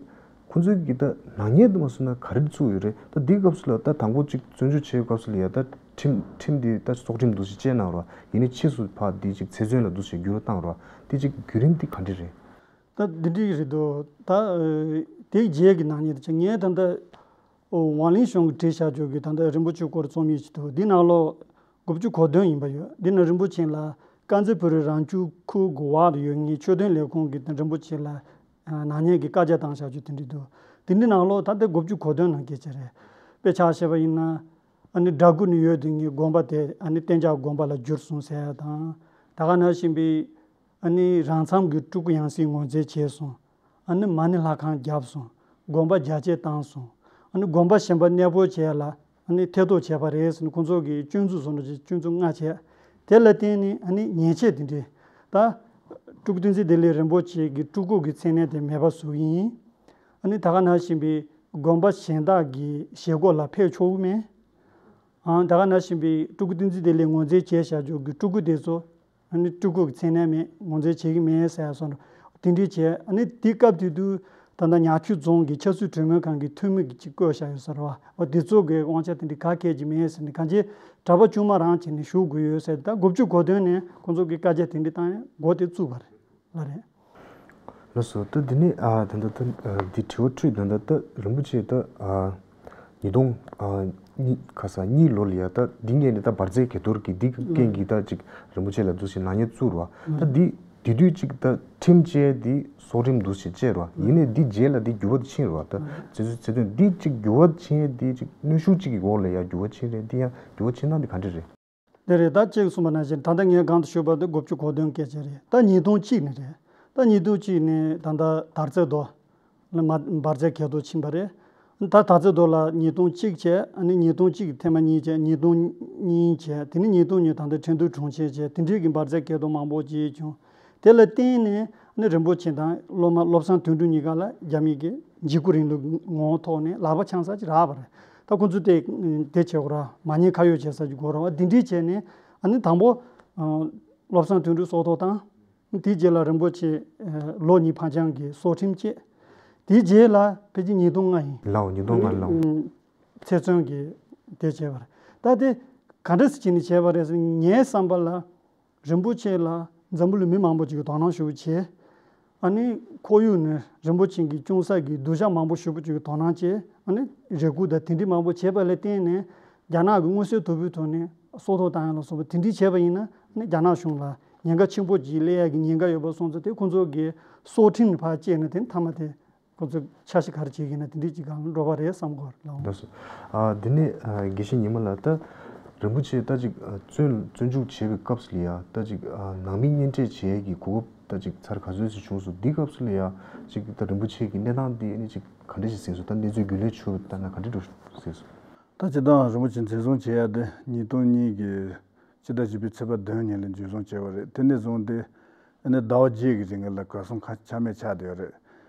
ཁོང་ཚོའི་གི་ད་ནག་ཉེས་དུ་མ་སོང་ན་ག་རེ་བཙུགས་ཡོད་རེད། ད་འདི་སྐབས་སུ་ལ་ད་དང་པོ་ཅིག་བཙོན་འཇུག་བྱས་སྐབས་སུ་ལ་ཡ་ད་ཁྲིམས་ཁྲིམས་འདི་ད་སྲོག་ཁྲིམས་འདུག་ཞིག་བཅད་གནང་རོགས། ཡིན་ནའི་ཕྱིས་སུ་ཕར་འདི་ཅིག་ཚེ་བཙོན་ལ་འདུག་ཞིག་འགྱུར་བ་བཏང་རོགས། འདི་ཅིག་བརྒྱུད་རིམ་འདི་ག་འདྲ་རེད། ད་འདི་འདྲ་རེད་འདུག་ད་དེའི་རྗེས་ཀྱི་ནག་ཉེས་དེ་ཆ་ངས་ད་ལྟ་ཝང་ལིན་ཞང་གིས་བྲིས་བཞག་རྒྱུ་གི་ད་ལྟ་རིན་པོ་ཆེའི་སྐོར་རྩོམ་ཡིག་ཅིག་འདུག་འདི་ནང་ལོགས་དགུ་བཅུ་གོ་བདུན་ཡིན་པ་ཡོད། འདི་ནང་རིན་པོ་ཆེ་ལ་དཀར་མཛེས་བོད་རིགས་རང་སྐྱོང་ཁུལ་གི་བར་དུ་ཡོད་ངེས་ཆོས་དོན་ལས་ཁུངས་ཀྱིས་རིན་པོ་ཆེ་ལ་ནག་ཉེས་ཀྱི་བཀའ་རྒྱ་བཏང་བཞག་རྒྱུ་དེ་འདྲ་འདུག་དེ་འདྲའི་ནང་ལོགས་ད་ལྟ་དགུ་བཅུ་གོ་བདུན་ནང་སྐད་ཆ་རེད། དཔེ་ཆ་བཤད་པ་ཡིན་ན་ཨ་ནི་སྦྲ་གུར་ནས་ཡོད་དུས་ངས་དགོན་པ་དེ་ཨ་ནི་གཏན་འཇགས་དགོན་པ་ལ་བསྒྱུར་སོང་ཟེར་ཡ་དང་། ད་ག་ནང་བཞིན་པའི་ཨ་ནི་རང་མཚམས་ཀྱི་སྤྲུལ་སྐུ་ཡང་སྲིད་ངོས་འཛིན་བྱས་སོང་། ཨ་ནི་མ་ཎི་ལྷ་ཁང་བརྒྱབ་སོང་། དགོན་པ་རྒྱ་སྐྱེད་བཏང་སོང་། ཨ་ནི་དགོན་པ་གཞན་པ་གནས་སྤོ་བྱས་ལ་ཨ་ནི་ཐེ་གཏོགས་བྱས་པ་རེད་ཟེར་ནས་ཁོང་ཚོ་གིས་སྐྱོན་འཛུགས་བཟོ་འདྲ་ཅིག་སྐྱོན་འཛུགས་ལྔ་བྱས། དེ་ལ་བརྟེན་ནས་ཨ་ནི་ཉེས་ཆད་དེ་འདྲའི་ད་སྤྲུལ་སྐུ་བསྟན་འཛིན་བདེ་ལེགས་རིན་པོ་ཆེ་གི་སྤྲུལ་སྐུ་གི་མཚན་གནས་དེ་མེད་པ་བཟོ་གི་ཡིན། ཨ་ནི་ད་ག་ནང་བཞིན་པའི་དགོན་པ་གཞན་དག་གི་བཞེས་སྒོ་ལ་ཕེབས་ཆོག་གི་མེད། ཨང་། ད་ག་ནང་བཞིན་པའི་སྤྲུལ་སྐུ་བསྟན་འཛིན་བདེ་ལེགས་ངོས་འཛིན་བྱས་བཞག་རྒྱུ་གི་སྤྲུལ་སྐུ་དེ་ཚོ་ཨ་ནི་སྤྲུལ་སྐུ་གི་མཚན་གནས་མེད། ངོས་འཛིན་བྱེད་ཀྱི་མེད་ཟེར་ཡ་སོགས་དེ་འདྲའི་བྱས། ཨ་ནི་དེ་སྐབས་དེ་དུས་ད་ལྟ་ཉག་ཆུ་རྫོང་གི་ཆབ་སྲིད་གྲོས་མོལ་ཁང་གི་འཐུས་མི་གི་ཅིག་བསྐོས་བཞག་ཡོད་ས་རེད་བ། འོ་དེ་ཚོ་གི་དབང་ཆ་དེ་འདྲའི་ག་གས་ཀྱི་མེད་ཟེར་ནས་གང་ཅི་གྲྭ་པ་ཆུང་མ་རང་བྱས་ནས་ཞུགས་དགོས་ཡོད་ཟེར། ད་དགུ་བཅུ་གོ་བདུན་ནས་ཁོང་ཚོ་གི་བཀའ་རྒྱ་དེ་འདྲའི་བཏང་ཡ་འགོ་དེ་བཙུགས་པ་རེད། ལ་རེད། ལགས་སོ། ད་འདི་ནས་ཨ་ད་ལྟ་ད་ཨ་འདི་དྲི་བ་འཕྲོས་ད་ལྟ་ད་རིན་པོ་ཆེ་ད་ཨ་ཉིས་སྟོང་ཨ་གཉིས་ཁ་ས་གཉིས་ལོ་ལ་ཡ་ད་འདི་ངས་ནི་ད་འབར་རྫས་གས་གཏོར་གྱི་འདི་རྐྱེན་གྱིས་ད་ཅིག་རིན་པོ་ཆེ་ལ་འདུག་ཞིག་ནག་ཉེས་བཙུགས་ར་བ། ད་འདི་དེ་དུས་ཅིག་ད་ཁྲིམས་བཅད་འདི་སྲོག་ཁྲིམས་འདུག་ཞིག་བཅད་ར་བ། ཡིན་ནའི་འདི་རྗེས་ལ་འདི་འགྱུར་བ་ཕྱིན་ར་བ། ད་ཚེ་ཚེ་དོན་འདི་ཅིག་འགྱུར་བ་ཕྱིན་འདི་ཅིག་གནོན་ཤུགས་ཅིག་གི་འོག་ལ་ཡ་འགྱུར་བ་ཕྱིན་རེད། འདི་ཡང་འགྱུར་བ་ཕྱིན་སྟངས་འདི་ག་འདྲ་རེད། དེ་རེད། ད་ཅེས་གསུངས་པ་ནང་བཞིན་ད་ལྟ་ངས་གོང་དུ་ཞུས་པ་དེ་དགུ་བཅུ་གོ་བདུན་སྐད་ཆ་རེད། ད་ཉིས་སྟོང་གཅིག་ནས་རེད། ད་ཉིས་སྟོང་གཅིག་ནས་ད་ལྟ་དར་རྩེ་རྡོ་ལ་མ་འབར་རྫས་གས་གཏོར་ཕྱིན་པ་རེད། ད་དར་རྩེ་རྡོ་ལ་ཉིས་སྟོང་གཅིག་བྱས། ཨ་ནི་ཉིས་སྟོང་གཅིག་ཐེངས་མ་གཉིས་བྱས། ཉིས་སྟོང་གཉིས་བྱས། དེ་ནས་ཉིས་སྟོང་གཉིས་ད་ལྟ་ཁྲིན་ཏུའུ་གྲོང་ཁྱེར་བྱས། དེ་འདྲའི་གི་འབར་རྫས་གས་གཏོར་མང་པོ་བྱས་བྱུང་། དེ་ལ་བརྟེན་ནས་ཨ་ནི་རིན་པོ་ཆེ་དང་སློབ་མ་བློ་བཟང་དོན་གྲུབ་གཉིས་ཀ་ལ་རྒྱ་མི་གི་འཇིགས་སྐུལ་རིང་ལུགས་ངོ་བོ་ཐོག་ནས་ལག་པ་འཆང་ས་ཅིག་རག་པ་རེད། ད་ཁོ་ཚོ་དེ་དེ་བྱེད་དགོས་ར། མ་ཉེས་ཁ་གཡོགས་བྱེད་ས་ཅིག་དགོས་ར་བ། འདི་འདྲའི་བྱས་ནས་ཨ་ནི་དང་པོ་བློ་བཟང་དོན་གྲུབ་སྲོག་ཐོག་བཏང་། དེའི་རྗེས་ལ་རིན་པོ་ཆེ་ལོ་གཉིས་ཕར་འགྱངས་ཀྱི་སྲོག་ཁྲིམས་བཅད། དེའི་རྗེས་ལ་ཕལ་ཆེར་ཉིས་སྟོང་ལྔ་ཡིན། ལའོ་ཉིས་སྟོང་ལྔ་ལའོ། ཚེ་བཙོན་གྱི་དེ་བྱས་པ་རེད། ད་དེ་ག་འདྲ་སེ་བྱས་ནས་བྱས་པ་རེད་ཟེར་ན། ངའི་བསམ་པ་ལ་རིན་པོ་ཆེ་ལ་འཛམ་བུ་གླིང་མི་མང་པོ་ཅིག་གིས་དོ་སྣང་ཞེ་པོ་བྱས། ཨ་ནི་ཁོར་ཡུག་ནས་རིན་པོ་ཆེ་གིས་སྐྱོང་ས་གི་གདུལ་བྱ་མང་པོ་ཞེ་པོ་ཅིག་གིས་དོ་སྣང་བྱས། ཨ་ནི་རེ་སྐུལ་དང་དེ་འདྲའི་མང་པོ་བྱས་པ་ལ་བརྟེན་ནས་རྒྱ་ནག་གི་མངོན་གསལ་དོད་པོའི་ཐོག་ནས་སྲོག་ཐོག་བཏང་ཡ་ལ་སོགས་པ་དེ་འདྲའི་བྱས་པ་ཡིན་ན། ཨ་ནི་རྒྱ་ནག་གཞུང་ལ་ཉེན་ཁ་ཆེན་པོ་ཅིག་སླེབས་ཡ་གི་ཉེན་ཁ་ཡོད་པ་སོང་ཙང་། དེ་ཁོང་ཚོ་གིས་སྲོག་ཁྲིམས་ཕར་བཅད་ནས་དེ་མཐའ་མ་དེ་ཁོ་ཚོས་འཆར་གཞི་ག་རེ་བྱེད་ཀྱི་ཡིན་ན་དེ་འདྲས་ཅིག་སྒང་འགྲོ་བ་རེད་བསམ་གྱི་ཡོད་རེད། ལགས་སོ། ཨ་དེ་ནས་ཨ་དགེ་བཤེས་ཉི་མ་ལགས། ད་རིན་པོ་ཆེ་ད་ཅིག་ཨ་བཙོན་བཙོན་འཇུག་བྱས་པའི་སྐབས་སུ་ལ་ཡ་ད་ཅིག་ཨ་ནང་མི་གཉེན་འཕྲད་བྱེད་ཀྱི་གོ་སྐབས་ད་ཅིག་ཚར་ག་ཚོད་ཅིག་བྱུང་སོང་། འདི་སྐབས་སུ་ལ་ཡ་ཅིག་ད་རིན་པོ་ཆེ་གི་གནས་སྟངས་འདི་ཨ་ནི་ཅིག་ག་འདྲས་ཤིག་ཟིན་སོང་། ད་གནས་ཚུལ་རྒྱུན་ལས་ཕྱོགས་ལྟར་ན་ག་འདྲས་འགྲོ་ཟིན་སོང་། ད་སྤྱིར་བཏང་རིན་པོ་ཆེ་འཛིན་བཟུང་བྱས་ཡ་དེ་ཉིས་སྟོང་གཉིས་ཀྱི་སྤྱི་ཟླ་བཞི་པའི་ཚེས་པ་བདུན་ཉིན་ལ་འཛིན་བཟུང་བྱས་པ་རེད། དེ་ནས་བཟུང་སྟེ་ཨ་ནི་ཟླ་བ་བརྒྱད་ཀྱི་རིང་ལ་གར་སོང་ཁ་ཆ་མེད་ཆགས་བསྡད་ཡོད་རེད།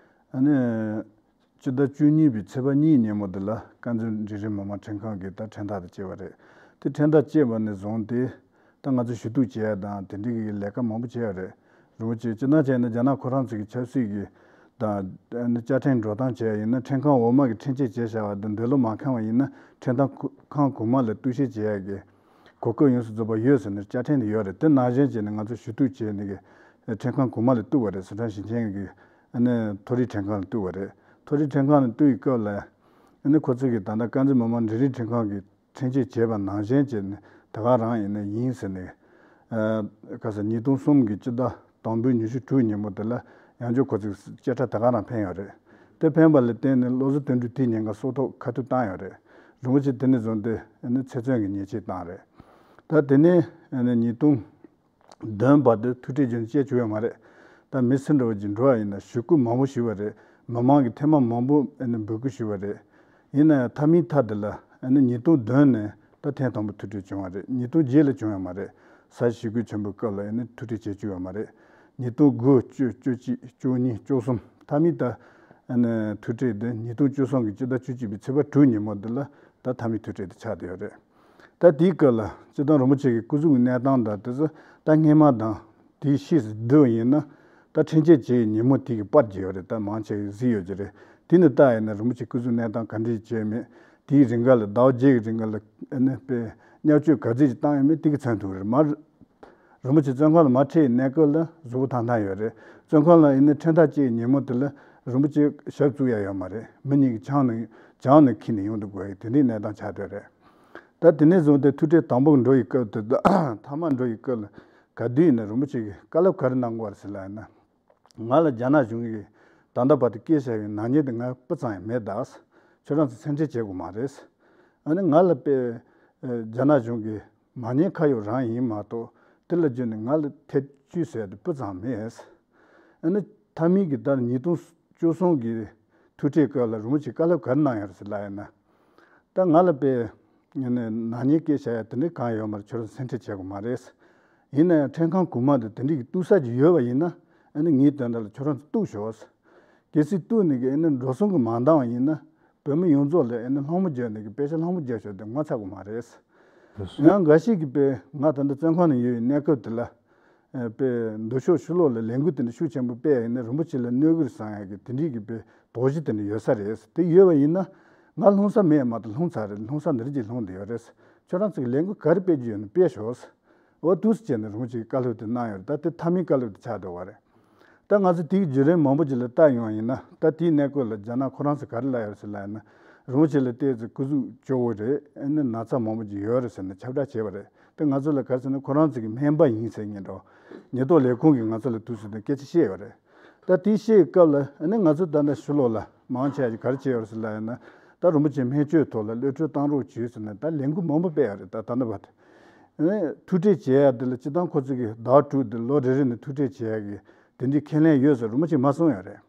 ཨ་ནི་སྤྱི་ཟླ་བཅུ་གཉིས་པའི་ཚེས་པ་གཉིས་ཉིན་མོ་དེ་ལ་དཀར་མཛེས་འབྲིང་རིམ་མི་དམངས་ཁྲིམས་ཁང་གིས་ད་ཁྲིམས་ཐག་དེ་བཅད་པ་རེད། དེ་ཁྲིམས་ཐག་བཅད་པ་ནས་བཟུང་སྟེ་ད་ང་ཚོ་ཞུ་གཏུག་བྱས་ཡ་དང་དེ་འདྲའི་གི་ལས་ཀ་མང་པོ་བྱས་ཡོད་རེད། རིན་པོ་ཆེ་སྤྱིར་བཏང་བྱས་ན་རྒྱ་ནག་ཁོ་རང་ཚོ་གི་ཆབ་སྲིད་ཀྱི་དང་ཨ་ནི་བཅའ་ཁྲིམས་འགྲོ་སྟངས་བྱས་ཡ་ཡིན་ན། ཁྲིམས་ཁང་འོག་མ་གི་ཁྲིམས་ཆད་བཅད་བཞག་པ་དེ་འདོད་བློ་མ་ཁེངས་པ་ཡིན་ན་ཁྲིམས་ཐག་ཁང་གོང་མ་ལ་གཏུག་བཤེར་བྱེད་ཡ་གི་གོ་སྐབས་ཡོངས་སུ་རྫོགས་པ་ཡོད་ཟེར་ནས་བཅའ་ཁྲིམས་དེ་ཡོད་རེད། དེ་ནང་བཞིན་བྱས་ནས་ང་ཚོ་ཞུ་གཏུག་བྱས་ནས་གི་ཁྲིམས་ཁང་གོང་མ་ལ་གཏུག་པ་རེད། སི་ཁྲོན་ཞིང་ཆེན་གི་ཨ་ནི་མཐོ་རིམ་ཁྲིམས་ཁང་ལ་གཏུག་པ་རེད། མཐོ་རིམ་ཁྲིམས་ཁང་ལ་གཏུག་ཡི་སྐབས་ལ་ཨ་ནི་ཁོ་ཚོ་གིས་ད་ལྟ་དཀར་མཛེས་མི་དམངས་འབྲིང་རིམ་ཁྲིམས་ཁང་གི་ཁྲིམས་ཆད་བཅད་པ་ནང་བཞིན་བྱས་ནས་ད་ག་རང་ཡིན་ན་ཡིན་ཟེར་ནས། ཨ་ག་ས་ཉིས་སྟོང་གསུམ་གི་སྤྱི་ཟླ་དང་པོའི་ཉི་ཤུ་དྲུག་ཉིན་མོ་དེ་ལ་ཡང་བསྐྱར་ཁོ་ཚོས་བཅད་ཁྲ་ད་ག་རང་འཕེན་ཡོད་རེད། དེ་འཕེན་པ་ལ་བརྟེན་ནས་བློ་བཟང་དོན་གྲུབ་དེའི་ཉེན་ཁ་སྲོག་ཐོག་ཁ་ཐུག་བཏང་ཡོད་རེད། རིན་པོ་ཆེ་དེ་ནས་བཟུང་སྟེ་ཨ་ནི་ཚེ་བཙོན་གྱི་ཉེས་ཆད་བཏང་རེད། ད་དེ་ནས་ཨ་ནི་ཉིས་སྟོང་བདུན་བར་དུ་ཐུག་འཕྲད་རྒྱུ་ནས་བཅད་བཅུག་ཡོད་མ་རེད། ད་མི་སུ་འདྲ་བོ་ཅིག་འགྲོ་བ་ཡིན་ན་ཞུ་སྐུལ་མང་པོ་ཞུས་པ་རེད། མི་མང་གིས་ཐེངས་མ་མང་པོ་ཨ་ནི་འབོད་སྐུལ་ཞུས་པ་རེད། ཡིན་ན་ཡང་མཐའ་མའི་མཐའ་དེ་ལ་ཨ་ནི་ཉིས་སྟོང་བདུན་ནས་ད་ཐེངས་དང་པོ་ཐུག་འཕྲད་བྱུང་བ་རེད། ཉིས་སྟོང་བརྒྱད་ལ་བྱུང་ཡོད་མ་རེད། ས་ཞི་རྒོལ་ཆེན་པོའི་སྐབས་ལ་ཨ་ནི་ཐུག་འཕྲད་བྱེད་བཅུག་ཡོད་མ་རེད། ཉིས་སྟོང་དགུ་བཅུ་བཅུ་གཅིག་བཅུ་གཉིས་བཅུ་གསུམ་མཐའ་མའི་ད་ཨ་ནི་ཐུག་འཕྲད་དེ་ཉིས་སྟོང་བཅུ་གསུམ་གི་སྤྱི་ཟླ་བཅུ་གཅིག་པའི་ཚེས་པ་དྲུག་ཉིན་མོ་འདི་ལ་ད་མཐའ་མའི་ཐུག་འཕྲད་དེ་ཆགས་བསྡད་ཡོད་རེད། ད་དེའི་སྐབས་ལ་སྤྱིར་བཏང་རིན་པོ་ཆེ་གི་སྐུ་གཟུགས་ཀྱི་གནས་སྟངས་དང་དེ་ཚོ་ད་སྔས་མ་དང་དེའི་ཕྱིས་སུ་བསྡུར་བ་ཡིན་ན་ད་ཁྲིམས་ཆད་བཅད་ཡའི་ཉིན་མོ་དེ་གི་པར་བརྒྱབ་ཡོད་རེད། ད་མང་ཆེ་གིས་གཟིགས་ཡོད་ཀྱི་རེད། དེ་ནས་ལྟ་ཡིན་ན་རིན་པོ་ཆེ་སྐུ་གཟུགས་གནས་སྟངས་ག་འདྲས་བྱས་མེད། དེའི་རིང་ག་ལ་ཟླ་བ་བརྒྱད་ཀྱི་རིང་ག་ལ་ཨ་ནི་དཔེ་བརྙས་བཅོས་ག་ཚོད་ཅིག་བཏང་ཡོད་མེད་དེ་གི་མཚོན་ཐུབ་རེད། མར་རིན་པོ་ཆེ་བཙོན་ཁང་ལ་མར་ཁྲིད་གནས་སྐབས་ལ་གཟུགས་པོ་ཐང་ཐང་ཡོད་རེད། བཙོན་ཁང་ལ་ཡིན་ན་ཁྲིམས་ཐག་བཅད་ཉིན་མོ་དེ་ལ་རིན་པོ་ཆེ་ཞབས་བཙུགས་ཡ་ཡོད་མ་རེད། མི་གཉིས་ཀྱིས་བྱང་ནས་བྱང་ནས་འཁྱེར་ནས་ཡོང་དུ་དགོས་ཡ་དེ་འདྲའི་གནས་སྟངས་ཆགས་བསྡད་རེད། ད་དེ་ནས་བཟུང་སྟེ་ཐུག་འཕྲད་དང་པོ་འགྲོ་ཡི་སྐབས་དེ་དང་མཐའ་མ་འགྲོ་ཡི་སྐབས་ལ་ག་དུས་ཡིན་ན་རིན་པོ་ཆེ་གིས་བཀའ་སློབ་ག་རེ་གནང་དགོས་པ་རེད་ཟེར་ལབ་ཡིན་ན། ང་ལ་རྒྱ་ནག་གཞུང་གིས་ད་ལྟ་བར་དུ་བཀལ་བཞག་པའི་ནག་ཉེས་དེ་ང་སྤུ་ཙམ་ཡང་མེད་ད། ཁྱོད་རང་ཚོ་སེམས་ཁྲལ་བྱེད་དགོས་མ་རེད། ཨ་ནི་ང་ལ་དཔེ་རྒྱ་ནག་གཞུང་གིས་མ་ཉེས་ཁ་གཡོགས་རང་ཡིན་མ་གཏོགས་དེ་ལ་བརྒྱུད་ནས་ང་ལ་ཐེ་བྱུས་ཟེར་དེ་སྤུ་ཙམ་མེད། ཨ་ནི་མཐའ་མའི་གི་ཟླ་ཉིས་སྟོང་བཅུ་གསུམ་གི་ ཐུག་འཕྲད་སྐབས་ལ་རིན་པོ་ཆེས་བཀའ་སློབ་ག་རེ་གནང་ཡོད་རེད་ཟེར་ལབ་ཡིན་ན། ད་ང་ལ་དཔེ་ནག་ཉེས་སྐད་བཤད་ཡ་དེ་འདྲའི་གང་ཡོད་མ་རེད། ཁྱོད་རང་སེམས་ཁྲལ་བྱེད་དགོས་མ་རེད། ཡིན་ན་ཡང་ཁྲིམས་ཁང་གོང་མ་དང་དེ་འདྲའི་གི་གཏུག་ས་ཅིག་ཡོད་པ་ཡིན་ན། ཨ་ནི་ངའི་དོན་དག་ལ་ཁྱོད་རང་ཚོ་གཏུག་ཤོག། གལ་སྲིད་གཏུག་ནས་གི་ཨ་ནི་འགྲོ་སོང་གི་མ་འདང་བ་ཡིན་ན། བོད་མི་ཡོངས་རྫོགས་ལ་ཨ་ནི་སློང་མོ་རྒྱག་ནས་གི་པེ་ས་སློང་མོ་རྒྱག་ཤོག་དེ་ངོ་ཚ་དགོས་མ་རེད། ཡང་འགའ་ཞིག་གིས་དཔེ་ང་ད་ལྟ་བཙོན་ཁང་ནང་ཡོད་པའི་གནས་སྐབས་དེ་ལ། ཨེ་དཔེ་མདོ་ཕྱོགས་ཕྱི་ལོགས་ལ་ལས་འགུལ་དེ་འདྲ་ཤུགས་ཆེན་པོ་སྤེལ་ཡ་ཡིན་ན་རིན་པོ་ཆེ་ལ་གནོད་གི་རེད་བསམ་ཡ་གི་དེ་འདྲའི་གི་དཔེ་དོགས་གཞི་དེ་འདྲ་ཡོད་ས་རེད། དེ་ཡོད་པ་ཡིན་ན་ང་སློང་ས་མེད་མ་གཏོགས། སློང་ས་རེད། སློང་ས་འདི་རེད་ཅེས་སློང་བསྡད་ཡོད་རེད། ཁྱོད་རང་ཚོ་གི་ལས་འགུལ་ག་རེ་སྤེལ་རྒྱུ་ཡོད་ན་སྤེལ་ཤོག། འོ་འདུག་སེ་བྱས་ནས་རིན་པོ་ཆེས་བཀའ་སློབ་དེ་གནང་ཡོད་རེད། ད་དེ་མཐའ་མའི་བཀའ་སློབ་དེ་ཆགས་འགྲོ་བ་རེད། ད་ང་ཚོ་དེའི་བརྒྱུད་རིམ་མང་པོ་ཅིག་ལ་བལྟ་ཡོང་བ་ཡིན་ན། ད་དེའི་གནས་སྐབས་ལ་རྒྱ་ནག་ཁོ་རང་ཚོ་ག་རེ་ལབ་ཡོད་ཟེར་ལབ་ཡིན་ན། རིན་པོ་ཆེ་ལ་བལྟས་ཚེ་སྐུ་གཟུགས་སྐྱོ་བོ་རེད། ཨ་ནི་ན་ཚ་མང་པོ་ཅིག་ཡོད་རེད་ཟེར་ནས་ཁྱབ་བསྒྲགས་བྱས་པ་རེད། དེ་ང་ཚོ་ལ་ག་རེ་ཟེར་ན་ཁོ་རང་ཚོ་གི་སྨན་པ་ཡིན་ཟེར་མཁན་འདྲ་བོ། ཉེན་རྟོག་ལས་ཁུངས་ཀྱིས་ང་ཚོ་ལ་འདུག་སེ་དེ་སྐད་ཆ་བཤད་ཡོད་རེད། ད་དེ་བཤད་སྐབས་ལ་ཨ་ནི་ང་ཚོ་ད་ལྟ་ཕྱི་ལོགས་ལ་མང་ཆེ་བ་ཞིག་ག་རེ་བྱས་ཡོད་རེད་ཟེར་ལབ་ཡིན་ན། ད་རིན་པོ་ཆེ་སྨན་བཅོས་ཐོག་ལ་གློད་གྲོལ་བཏང་རོགས་བྱོས་ཟེར་ནས་ད་ལས་འགུལ་མང་པོ་སྤེལ་ཡོད་རེད། ད་ད་ལྟ་བར་དུ། ཨ་ནི་ཐུག་འཕྲད་བྱེད་ཡ་དེ་ལ་སྤྱིར་བཏང་ཁོ་ཚོ་གིས་ཟླ་དྲུག་དེ་ལོ་རེ་རེ་ནས་ཐུག་འཕྲད་བྱེད་ཡ་གི་དེ་འདྲའི་ཁས་ལེན་ཡོད་ཟེར་རིན་པོ་ཆེས་མ་གསུངས་ཡོད་རེད།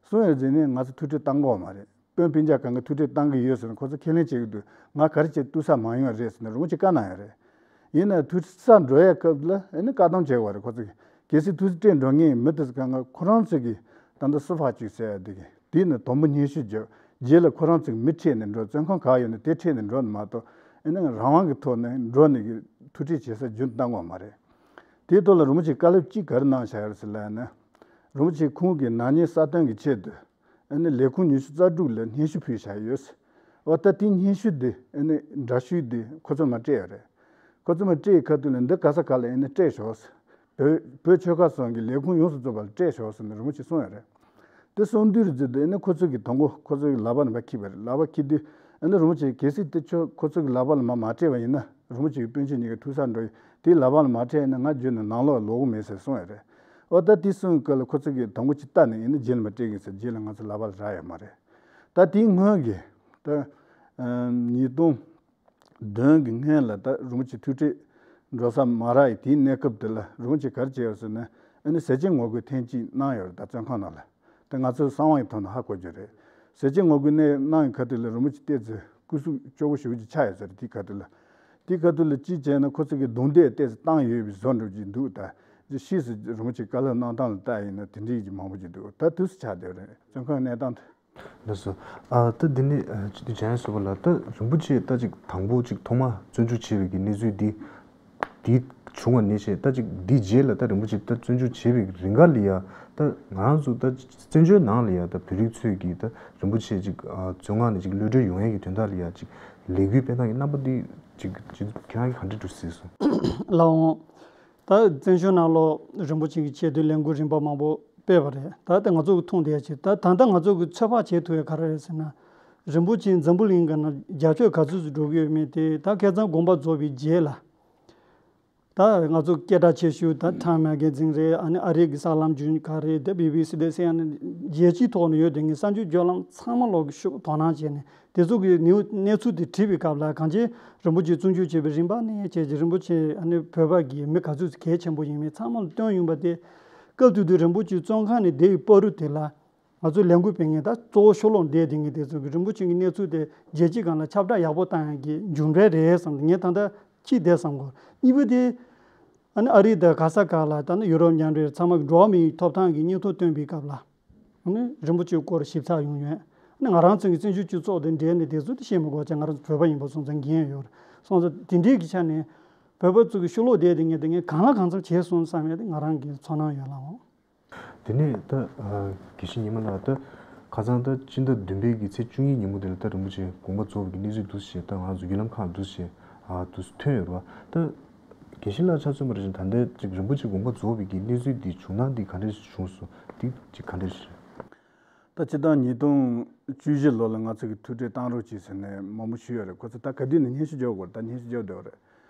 གསུངས་ཡོད་ཟེར་ནས་ང་ཚོ་ཐུག་འཕྲད་བཏང་གི་ཡོད་མ་རེད། དཔོན་སྤུན་ཀྱག་གང་ག་ཐུག་འཕྲད་བཏང་གི་ཡོད་ཟེར་ནས་ཁོ་ཚོ་ཁས་ལེན་བྱེད་ཀྱི་འདུག། ང་ག་རེ་བྱས་གཏུག་ས་མ་ཡོང་བ་རེད་ཟེར་ནས་རིན་པོ་ཆེས་བཀའ་གནང་ཡོད་རེད། ཡིན་ནའང་ཐུག་ས་འགྲོ་ཡའི་སྐབས་ལ་ཨ་ནི་བཀག་སྡོམ་བྱེད་དགོས་རེད་ཁོ་ཚོ་གིས། གལ་སྲིད་ཐུག་འཕྲད་འགྲོ་མཁན་མི་དེ་ཚོ་གང་ག་ཁོ་རང་ཚོ་གིས་ད་ལྟ་སུ་ཕར་བཅུག་ཟེར་ཡ་དེ་གི་དེ་ནི་དོམ་པོ་སྙན་ཞུ་བརྒྱབ། རྗེས་ལ་ཁོ་རང་ཚོ་གིས་མི་ཁྲིད་ནས་འགྲོ། བཙོན་ཁང་ག་ཡོད་ན་དེ་ཁྲིད་ནས་འགྲོ་ནི་མ་གཏོགས། ཨ་ནི་རང་དབང་གི་ཐོག་ནས་འགྲོ་ནས་གི་ཐུག་འཕྲད་བྱེད་ས་རྒྱུན་བཏང་དགོས་མ་རེད། དེའི་ཐོག་ལ་རིན་པོ་ཆེས་བཀའ་སློབ་གཅིག་ག་རེ་གནང་བཞག་ཡོད་ཟེར་ལབ་ན། རིན་པོ་ཆེས་ཁོང་གི་ནག་ཉེས་གསལ་སྟོན་གྱི་ཆེད་དུ། ཨ་ནི་ལས་ཁུངས་ཉི་ཤུ་རྩ་དྲུག་ལ་སྙན་ཞུ་ཕུལ་བཞག་ཡོད། འོ་ད་དེའི་སྙན་ཞུ་དེ་ཨ་ནི་འདྲ་བཤུས་དེ་ཁོ་ཚོ་མར་སྤྲད་ཡོད་རེད། ཁོ་ཚོ་མར་སྤྲད་ཡི་ཁ་ཐུག་ལ་འདི་ག་ས་ག་ལ་ཨ་ནི་སྤྲད་ཤོག། བོད་བོད་ཆོལ་ཁ་གསུམ་གྱི་ལས་ཁུངས་ཡོངས་སུ་རྫོགས་པ་ལ་སྤྲད་ཤོག་ཟེར་ནས་རིན་པོ་ཆེས་གསུངས་ཡོད་རེད། དེ་གསུངས་དུས་རེད་ཟེར་དུས་ཨ་ནི་ཁོ་ཚོ་གི་དང་པོ་ཁོ་ཚོ་གི་ལག་པ་ནས་མར་འཁྱེར་བ་རེད། ལག་པ་འཁྱེར་དུས་ཨ་ནི་རིན་པོ་ཆེས་གལ་སྲིད་དེ་ཁྱོད་ཁོ་ཚོ་གི་ལག་པ་ལ་མར་མ་སྤྲད་པ་ཡིན་ན། རིན་པོ་ཆེ་གི་སྤུན་མཆེད་གཉིས་ཀ་ཐུག་ས་འགྲོ་ཡི་དེའི་ལག་པ་ལ་མ་སྤྲད་ན་ང་རྒྱུན་ནས་ནང་ལོགས་ལོག་གི་མེད་ཟེར་གསུངས་ཡོད་རེད། འོ་ད་དེ་གསུངས་སྐབས་ལ་ཁོ་ཚོ་གིས་དང་པོ་གཅིག་ལྟ་ནས་ཨ་ནི་རྗེས་ལ་མར་སྤྲད་གི་ཟེར། རྗེས་ལ་ང་ཚོ་ལག་པ་ལ་རག་ཡོད་མ་རེད། ད་དེའི་སྔོན་གྱི་ད་ཉིས་སྟོང་བདུན་གྱི་སྔོན་ལ་ད་རིན་པོ་ཆེ་ཐུག་འཕྲད་འགྲོ་ས་མ་རག་ཡི་དེའི་གནས་སྐབས་དེ་ལ་རིན་པོ་ཆེས་ག་རེ་བྱས་ཡོད་ཟེར་ན། ཨ་ནི་ཟས་བཅད་ངོ་རྒོལ་ཐེངས་གཅིག་གནང་ཡོད་རེད། ད་བཙོན་ཁང་ནང་ལ། དེ་ང་ཚོའི་གསང་བ་ཡི་ཐོག་ནས་ཧ་གོ་རྒྱུ་རེད། ཟས་བཅད་ངོ་རྒོལ་ནས་གནང་བའི་ཁ་ཐུག་ལ་རིན་པོ་ཆེ་ཏོག་ཙམ་སྐུ་གཟུགས་སྐྱོ་བོ་ཞེ་པོ་ཅིག་ཆགས་ཡོད་ས་རེད། དེའི་ཁ་ཐུག་ལ། དེའི་ཁ་ཐུག་ལ་ཅི་བྱས་ན་ཁོ་ཚོ་གིས་རྡུང་རྡེག་ཏོག་ཙམ་བཏང་ཡོད་པའི་བཟོ་འདྲ་ཅིག་འདུག། ད་ཕྱིས་སུ་རིན་པོ་ཆེས་བཀའ་སློབ་གནང་སྟངས་ལ་བལྟས་ཡིན་ན་དེ་འདྲའི་ཅིག་མང་པོ་ཅིག་འདུག། ད་དུས་སུ་ཆགས་བསྡད་རེད། བཙོན་ཁང་གནས་སྟངས་དེ། ལགས་སོ། ཨ་ད་འདི་ནི་ཨ་སྤྱི་འཐུས་འཇམ་དབྱངས་བཟོ་པ་ལགས། ད་རིན་པོ་ཆེ་ད་ཅིག་དང་པོ་ཅིག་ཐོག་མ་བཙོན་འཇུག་བྱས་པའི་གི་གནས་ཚུལ་འདི། འདི་བྱུང་བ་ནས་བྱས་ད་ཅིག་འདི་རྗེས་ལ་ད་རིན་པོ་ཆེ་ད་བཙོན་འཇུག་བྱས་པའི་རིང་ག་ལ་ཡ། ད་ང་རང་ཚོ་ད་བཙན་བྱོལ་ནང་ལ་ཡ་ད་བོད་རིགས་ཚོས་ཀྱིས་ད་རིན་པོ་ཆེ་ཅིག་ཨ་བཙོན་ཁང་ནས་ཅིག་གློད་གྲོལ་ཡོང་ཡས་ཀྱི་དོན་དག་ལ་ཡ་ཅིག་ལས་འགུལ་སྤེལ་སྟངས་ཀྱི་རྣམ་པ་འདི་ཅིག་ཅིག་ཁྱེད་རང་གིས་ག་འདྲ་འདུག་གཟིགས་སོང་། ལགས་འོང་། ད་བཙན་བྱོལ་ནང་ལོགས་རིན་པོ་ཆེ་གི་ཆེད་དུ་ལས་འགུལ་རིམ་པ་མང་པོ་སྤེལ་བ་རེད། ད་ལྟ་ང་ཚོ་གི་མཐོང་བསྡད་ཡ་ཅིག་ད་ད་ལྟ་ང་ཚོ་གི་ཚོད་དཔག་བྱེད་ཐུབ་ཡ་ག་རེ་རེད་ཟེར་ན། རིན་པོ་ཆེ་འཛམ་བུ་གླིང་གི་ནང་རྒྱབ་སྐྱོར་ག་ཚོད་ཅིག་འགྲོ་གི་ཡོད་མེད་དེ་ད་ཁ་སང་དགོངས་པ་རྫོགས་པའི་རྗེས་ལ། ད་ང་ཚོ་སྐད་གྲགས་ཆེ་ཤོས་ད་Time Magazine་རེད། ཨ་ནི་ཨ་རི་གི་གསར་ལམ་རྒྱུན་ག་རེད། དེ་བི་བི་སི་དེ་ཟེར་ཡ་ནི་རྒྱལ་སྤྱིའི་ཐོག་ནས་ཡོད་དེ་ངས་གསར་འགྱུར་བརྒྱུད་ལམ་ཚང་མ་ལོག་གི་ཤུགས་དོ་སྣང་བྱས་ནས་དེ་ཚོ་གི་ནིའུ་གནས་ཚུལ་དེ་བྲིས་པའི་སྐབས་ལ་གང་ཅི་རིན་པོ་ཆེ་བཙོན་འཇུག་བྱས་པའི་རིམ་པ་ནས་བྱས་ཀྱི་རིན་པོ་ཆེ་ཨ་ནི་བོད་པ་གི་མི་ག་ཚོད་གལ་ཆེན་པོ་ཡིན་མིན་ཚང་མ་ལ་སྟོན་ཡོང་པ་དེ། སྐབས་དེ་དུས་རིན་པོ་ཆེ་བཙོན་ཁང་ནས་བསྡད་ཡི་བར་དུ་དེ་ལ། ང་ཚོས་ལས་འགུལ་སྤེལ་མཁན་ད་གཙོ་བོ་ཕྱི་ལོགས་བསྡད་དེ་ངས་དེ་ཚོ་གི་རིན་པོ་ཆེ་གི་གནས་ཚུལ་དེ་རྒྱལ་སྤྱིའི་སྒང་ལ་ཁྱབ་བསྒྲགས་ཡག་པོ་བཏང་ཡག་གི་རྒྱུ་འབྲས་རེད་བསམ་སྟེ་ངས་ད་ལྟ་ཅིག་བསྡད་བསམ་གོ། གཉིས་པ་དེ། ཨ་ནི་ཨ་རི་དང་ག་ས་ག་ལ་ད་ནི་ཡུ་རོབ་མཉམ་འབྲེལ་ཚང་མ་གི་འགྲོ་བ་མིའི་ཐོབ་ཐང་གི་སྙན་ཐོ་བཏོན་པའི་སྐབས་ལ། ཨ་ནི་རིན་པོ་ཆེའི་སྐོར་ཞིབ་ཚགས་ཡོང་ཡོད། ཨ་ནི་ང་རང་ཚོ་གི་བཙན་བྱོལ་སྤྱི་ཚོགས་དང་འབྲེལ་ནས་དེ་ཚོ་དེ་བཤད་མི་དགོས་ཅིག་ང་རང་ཚོ་བོད་པ་ཡིན་པ་སོང་ཙང་འགན་ཡོད་རེད། སོང་ཙང་དེ་འདྲའི་གི་ཆ་ནས་བོད་པ་ཚོ་གི་ཕྱི་ལོགས་བསྡད་དེ་ངས་དེ་ངས་གང་ལ་གང་འཚམ་བྱས་སོང་བསམ་ཡ་དེ་ང་རང་གི་ཚོར་སྣང་ཡོད་ལགས་འོང་། དེ་ནས་ད་ཨ་དགེ་བཤེས་ཉི་མ་ལགས། ད་ཁ་སང་ད་སྤྱི་ཟླ་བདུན་པའི་གི་ཚེས་བཅུ་གཉིས་ཉིན་མོ་དེ་ལ་ད་རིན་པོ་ཆེ་དགོངས་པ་རྫོགས་པའི་གི་གནས་ཚུལ་འདུག་ཞེས་ད་ང་ཚོ་བརྒྱུད་ལམ་ཁག་འདུག་ཞེས་ཨ་འདུག་ཐོན་ཡོད་རེད་བ། ད་དགེ་བཤེས་ལགས་ཆ་མཚོན་པ་རེད་ཅིང་ད་ལྟའི་ཅིག་རིན་པོ་ཆེ་དགོངས་པ་རྫོགས་པའི་གི་གནས་ཚུལ་འདི་བྱུང་སྟངས་འདི་ག་འདྲ་ཞིག་བྱུང་སོང་། འདི་ཅིག་ག་འདྲ་ཞིག་རེད། ད་སྤྱིར་བཏང་ཉིས་སྟོང་བཅུ་བཞི་ལོ་ལ་ང་ཚོ་གི་ཐུག་འཕྲད་བཏང་རོགས་གྱིས་ཟེར་ནས་མང་པོ་ཞུས་ཡོད་རེད། ཁོ་ཚོ་ད་ག་དུས་ནས་སྙན་ཞུ་རྒྱག་དགོས་རེད། ད་སྙན་ཞུ་རྒྱག་བསྡད་ཡོད་རེད།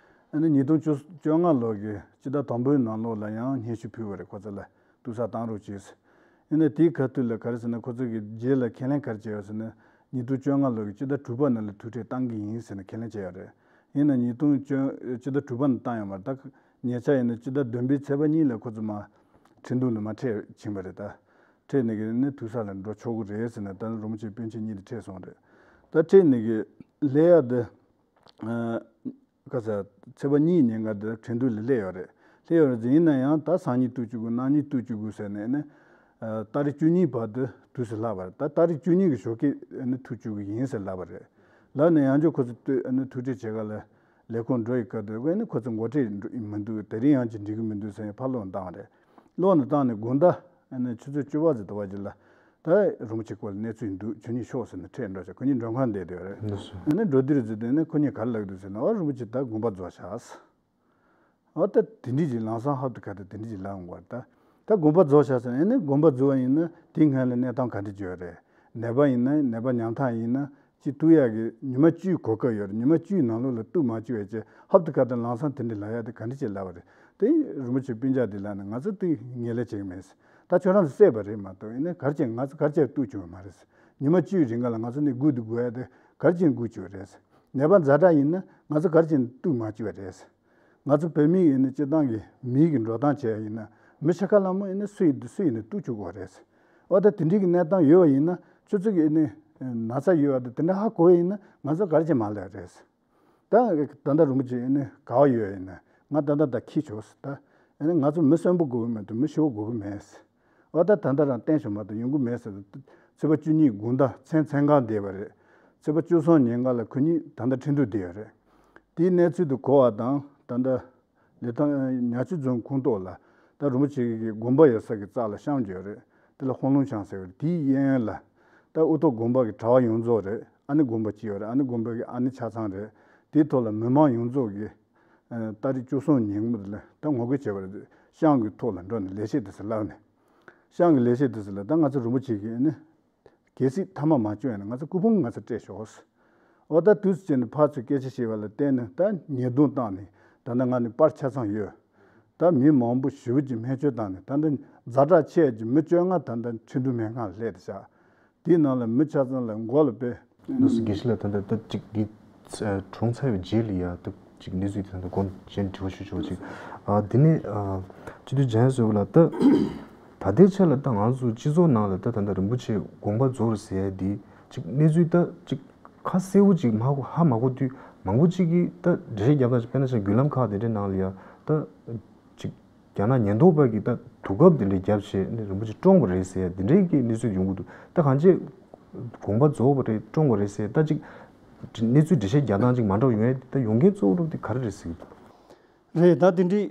ཨ་ནི་ཉིས་སྟོང་བཅོ་བཅོ་ལྔ་ལོ་གི་སྤྱི་ཟླ་དང་པོའི་ནང་ལོགས་ལ་ཡང་སྙན་ཞུ་ཕུལ་བ་རེད། ཁོ་ཚོ་ལ་ཐུག་ས་བཏང་རོགས་གྱིས། ཡིན་ནའི་དེའི་ཁ་ཐུག་ལ་ག་རེ་ཟེར་ན་ཁོ་ཚོ་གི་རྗེས་ལ་ཁས་ལེན་ག་རེ་བྱས་ཡོད་ཟེར་ན་ཉིས་སྟོང་བཅོ་ལྔ་ལོ་གི་སྤྱི་ཟླ་དྲུག་པ་ནང་ལ་ཐུག་འཕྲད་བཏང་གི་ཡིན་ཟེར་ནས་ཁས་ལེན་བྱས་ཡོད་རེད། ཡིན་ན་ཉིས་སྟོང་བཅོ་སྤྱི་ཟླ་དྲུག་པ་ནང་བཏང་ཡོད་མ་རེད། ད་ཉེ་ཆར་ཡིན་ན་སྤྱི་ཟླ་བདུན་པའི་ཚེས་པ་གཉིས་ལ་ཁོ་ཚོ་མར་ཁྲིན་ཏུའུ་ནས་མར་ཕེབས་ཕྱིན་པ་རེད། ད་ ཁྲིད་ནས་གི་ནི་ཐུག་ས་ལ་འགྲོ་ཆོག་གི་རེད་ཟེར་ནས། ད་རིན་པོ་ཆེ་པཎ་ཆེན་གཉིས་དེ་ཁྲིད་སོང་རེད། ད་ཁྲིད་ནས་གི་སླེབས་ཡ་དེ། ཨ། ཁ་ས་ཚེས་པ་གཉིས་ཉིན་ཀ་དེ་ཁྲིན་ཏུའུ་ལ་སླེབས་ཡོད་རེད། སླེབས་ཡོད་རེད་ཟེར། ཡིན་ན་ཡང་ད་སང་ཉིན་ཐུག་བཅུག་དགོས། གནངས་ཉིན་ཐུག་བཅུག་དགོས་ཟེར་ནས་ནི། ཨ། ཏ་རིག་བཅུ་གཉིས་བར་དུ་དུས་སུ་ལྷག་པ་རེད། ད་ཏ་རིག་བཅུ་གཉིས་ཀྱི་ཞོགས་ཀས་ནི་ཐུག་བཅུག་གི་ཡིན་ཟེར་ལབ་པ་རེད། ལབ་ནས་ཡང་བསྐྱར་ཁོ་ཚོ་ཐུག་ནི་ཐུག་འཕྲད་བྱེད་ག་ལ་ལས་ཁུངས་འགྲོ་ཡི་སྐབས་དུ་ནི་ཁོ་ཚོ་འགོ་ཁྲིད་འགྲོ་ཡི་མི་འདུག། དེ་རིང་ཡང་ཅིག་འགྲིག་གི་མི་འདུག་ཟེར་ནས་ཕར་སློག་བཏང་བ་རེད། སློག་ནས་བཏང་ནས་དགོང་དག་ནི་ཆུ་ཚོད་བཅུ་པ་ཙམ་དུ་བ་ཅིག་ལ། ད་རིན་པོ་ཆེ་སྐོར་ལ་གནས་ཚུལ་འདུག། ཁྱོད་གཉིས་ཤོག་ཟེར་ནས་ཁྲིད་འགྲོ་བྱས། ཁོ་གཉིས་མགྲོན་ཁང་བསྡད་བསྡད་རེད། ལགས་སོ། ཨ་ནི་འགྲོ་དུས་རེད་ཟེར་དུས་ནི་ཁོ་གཉིས་ག་རེ་ལབ་འདུག་ཟེར་ན། ཨོ་རིན་པོ་ཆེ་ད་དགོངས་པ་རྫོགས་ཤག། ཨོ་ད་དེ་འདྲ་ཅིག་ལམ་སང་ཧབ་ཏུ་ཁ་ཏུ་དེ་འདྲ་ཅིག་ལབ་འོང་བ་རེད། ད་ད་དགོངས་པ་རྫོགས་ཤག་ཟེར་ནས། ཨ་ནི་དགོངས་པ་རྫོགས་པ་ཡིན་ན་དེའི་སྔོན་ལ་གནས་སྟངས་ག་འདྲ་ཅིག་ཡོད་རེད། ནད་པ་ཡིན་ན་ནད་པ་ཉམ་ཐག་ཡིན་ན། ཅིག་གཏུག་ཡག་གི་ཉི་མ་བཅུའི་གོ་སྐབས་ཡོད་རེད། ཉི་མ་བཅུའི་ནང་ལོགས་ལ་གཏུག་མ་བཅུག་པ་བྱས། ཧབ་ཏུ་ཁ་ཏུ་ལམ་སང་དེ་འདྲ་ལབ་ཡག་དེ་ག་འདྲ་ཅིག་ལབ་པ་རེད། དེ་རིན་པོ་ཆེ་སྤུན་ཀྱག་དེ་ལ་ནི་ང་ཚོ་དེ་ངེས་ལེགས་བྱེད་ཀྱི་མེད། ད་ཁྱོད་རང་ཚོ་བསད་པ་རེད་མ་གཏོགས། ཡིན་ན་ག་རེ་བྱས་ང་ཚོ་ག་རེ་བྱས་གཏུག་བཅུག་པ་མ་རེད། ཉི་མ་བཅུའི་རིང་ག་ལ་ང་ཚོ་ནི་སྒུག་དུ་སྒུག་ཡག་དེ་ག་རེ་བྱས་སྒུག་བཅུག་པ་རེད། ནད་པ་ཛ་དྲག་ཡིན་ན་ང་ཚོ་ག་རེ་བྱས་གཏུག་མ་བཅུག་པ་རེད། ང་ཚོ་བོད་མི་ཡིན་ན་སྤྱིར་བཏང་གི་མིའི་གི་འགྲོ་སྟངས་བྱས་ཡིན་ན། མི་ཕྱེད་ཀ་ལྷག་མ་ཡིན་ན་སུ་ཡིན་སུ་ཡིན་ན་གཏུག་བཅུག་དགོས་རེད། འོ་ད་དེ་འདྲའི་གི་གནས་སྟངས་ཡོད་པ་ཡིན་ན། ཁྱོད་ཚོ་གི་ནི་ན་ཚ་ཡོད་པ་དང་དེ་འདྲ་ཧ་གོ་བ་ཡིན་ན་ང་ཚོ་ག་རེ་བྱས་མ་ལབ་རེད། ད་ད་ལྟ་རིན་པོ་ཆེ་ནི་ག་པར་ཡོད་ཡིན་ན། ང་ད་ལྟ་ད་འཁྱེར་ཆོག་ཟེར། ད་ནི་ང་ཚོ་མི་གསོན་པོ་དགོས་ཀྱི་མི་འདུག། མི་ཤི་བོ་དགོས་ཀྱི་མེད་ཟེར། འོ་ད་ད་ལྟ་རང་བསྟན་ཞོག་མ་གཏོགས་ཡོང་གི་མེད་ཟེར། ཚེས་པ་བཅུ་གཉིས་དགོང་དག་མཚན་མཚན་གང་བསྡད་པ་རེད། ཚེས་པ་བཅུ་གསུམ་ཉིན་ག་ལ་ཁོ་གཉིས་ད་ལྟ་ཁྲིན་ཏུའུ་བསྡད་ཡོད་རེད། དེའི་གནས་ཚུལ་དེ་གོ་བ་དང་། ད་ལྟ་ལི་ཐང་ཉག་ཆུ་རྫོང་ཁོངས་གཏོགས་ལ་ད་རིན་པོ་ཆེ་གི་དགོན་པ་ཡོད་ས་གི་རྩ་ལ་ཤང་ཅིག་ཡོད་རེད། དེ་ལ་ཧོང་ལུང་ཤང་ཟེར་བ་རེད། དེའི་གཡས་གཡོན་ལ་ད་དབུ་ཐོག་དགོན་པ་གི་གྲྭ་པ་ཡོངས་རྫོགས་རེད། ཨ་ནེ་དགོན་པ་གཅིག་ཡོད་རེད། ཨ་ནེ་དགོན་པ་གི་ཨ་ནེ་ཆ་ཚང་རེད། དེའི་ཐོག་ལ་མི་མང་ཡོངས་རྫོགས་ཀྱིས། ཨ། ཏ་རིག་བཅུ་གསུམ་ཉིན་མོ་དེ་ལ་ད་ངོ་རྒོལ་བྱས་པ་རེད། ཤང་གི་ཐོག་ལ་འགྲོ་ནས་ལས་བྱེད་དེ་ཚོ་བསླེབས་ནས། ཤང་གི་ལས་བྱེད་དེ་ཚོ་ལ་ད་ང་ཚོ་རིན་པོ་ཆེ་གིས་ནི་གལ་སྲིད་མཐའ་མ་མ་བྱུང་ཡ་ན་ང་ཚོ་སྐུ་ཕུང་ང་ཚོ་སྤྲད་ཤོག་ཟེར། འོ་ད་དུས་སུ་བྱས་ནས་ཕར་ཚུར་སྐད་ཆ་བཤད་པ་ལ་བརྟེན་ནས་ད་ཉེས་རྡུང་བཏང་ནས། ད་ནི་ང་ནི་པར་ཆ་ཚང་ཡོད། ད་མི་མང་པོ་ཞེ་པོ་ཅིག་སྨན་བཅོས་བཏང་ནས། ད་ལྟ་ཛ་དྲག་ཆེ་ཡ་ཅིག་མི་བཅོ་ལྔ་ད་ལྟ་ཁྲིན་ཏུའུ་སྨན་ཁང་ལ་སླེབས་བཞག། དེའི་ནང་ལ་མི་ཆ་ཚང་ལ་མགོ་ལ་དཔེ། ལགས་སོ། དགེ་བཤེས་ལགས། ད་ལྟ་ད་ཅིག་འདི་གྲོངས་ཚར་བའི་རྗེས་ལ་ཡ་ད་ཅིག་གནས་ཚུལ་དེ་ད་ལྟ་དགོངས་གཞན་དྲི་བ་ཞུ་ཆོག་ཅིག། ཨ། འདི་ནས་ཨ། སྤྱི་འཐུས་འཇམ་དབྱངས་ཟེར་བ་ལ་ད། ད་ལྟའི་ཆ་ལ་ད་ང་ཚོ་སྤྱི་ཚོགས་ནང་ལ་ད་ད་ལྟ་རིན་པོ་ཆེ་དགོངས་པ་རྫོགས་རེད་ཟེར་ཡ་འདི་ཅིག་གནས་ཚུལ་ད་ཅིག་ཁ་གསལ་པོ་ཅིག་མ་གོ་ཧ་མ་གོ་དུས། མང་པོ་ཅིག་གིས་ད་འགྲེལ་བཤད་རྒྱབ་སྟངས་ཅིག། དཔེར་ན་ཆ་བརྒྱུད་ལམ་ཁག་དེ་འདྲའི་ནང་ལ་ཡ་ད་ཅིག་རྒྱ་ནག་ཉེན་རྟོག་པ་གིས་ད་དུག་ཁབ་དེ་འདྲ་བརྒྱབ་བྱས་ནས་རིན་པོ་ཆེ་བཀྲོངས་པ་རེད་ཟེར་ཡ་དེ་འདྲའི་གི་གནས་ཚུལ་ཡོང་གི་འདུག། ད་གང་ཅི་དགོངས་པ་རྫོགས་པ་རེད། བཀྲོངས་པ་རེད་ཟེར་ད་ཅིག་གནས་ཚུལ་འགྲེལ་བཤད་རྒྱག་སྟངས་ཅིག་མ་འདྲ་བ་ཡོང་ཡ་དེ་ད་ཡོང་རྐྱེན་གཙོ་བོ་དེ་ག་རེ་རེད་ཟེར་གི་འདུག། རེད། ད་དེ་འདྲའི་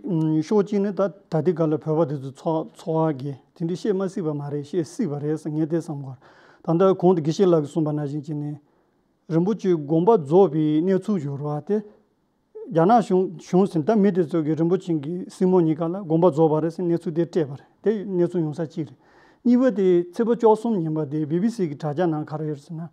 ཕྱོགས་གཅིག་ནས་ད་ད་ལྟའི་སྐབས་ལ་བོད་པ་དེ་ཚོ་འཚོ་འཚོ་བ་གི་དེ་འདྲའི་བཤད་མ་སྲིད་པ་མ་རེད། བཤད་སྲིད་པ་རེད་ཟེར་ངས་དེ་བསམ་གི་ཡོད། ད་ལྟ་གོང་དུ་དགེ་བཤེས་ལགས་ཀྱིས་གསུངས་པ་ནང་བཞིན་བྱས་ནས་རིན་པོ་ཆེ་དགོངས་པ་རྫོགས་པའི་གནས་ཚུལ་ཡོད་རེད་བ། དེ་རྒྱ་ནག་གཞུང་གཞུང་ཟེར་ད་མི་དེ་ཚོ་གིས་རིན་པོ་ཆེ་གི་སྲིང་མོ་གཉིས་ཀ་ལ་དགོངས་པ་རྫོགས་པ་རེད་ཟེར་གནས་ཚུལ་དེ་སྤྲད་པ་རེད། དེ་གནས་ཚུལ་ཡོང་ས་གཅིག་རེད། གཉིས་པ་དེ་ཚེས་པ་བཅུ་གསུམ་ཉིན་པ་དེ་བི་བི་སི་གི་དྲ་རྒྱ་ནང་ག་རེ་ཡོད་ཟེར་ན།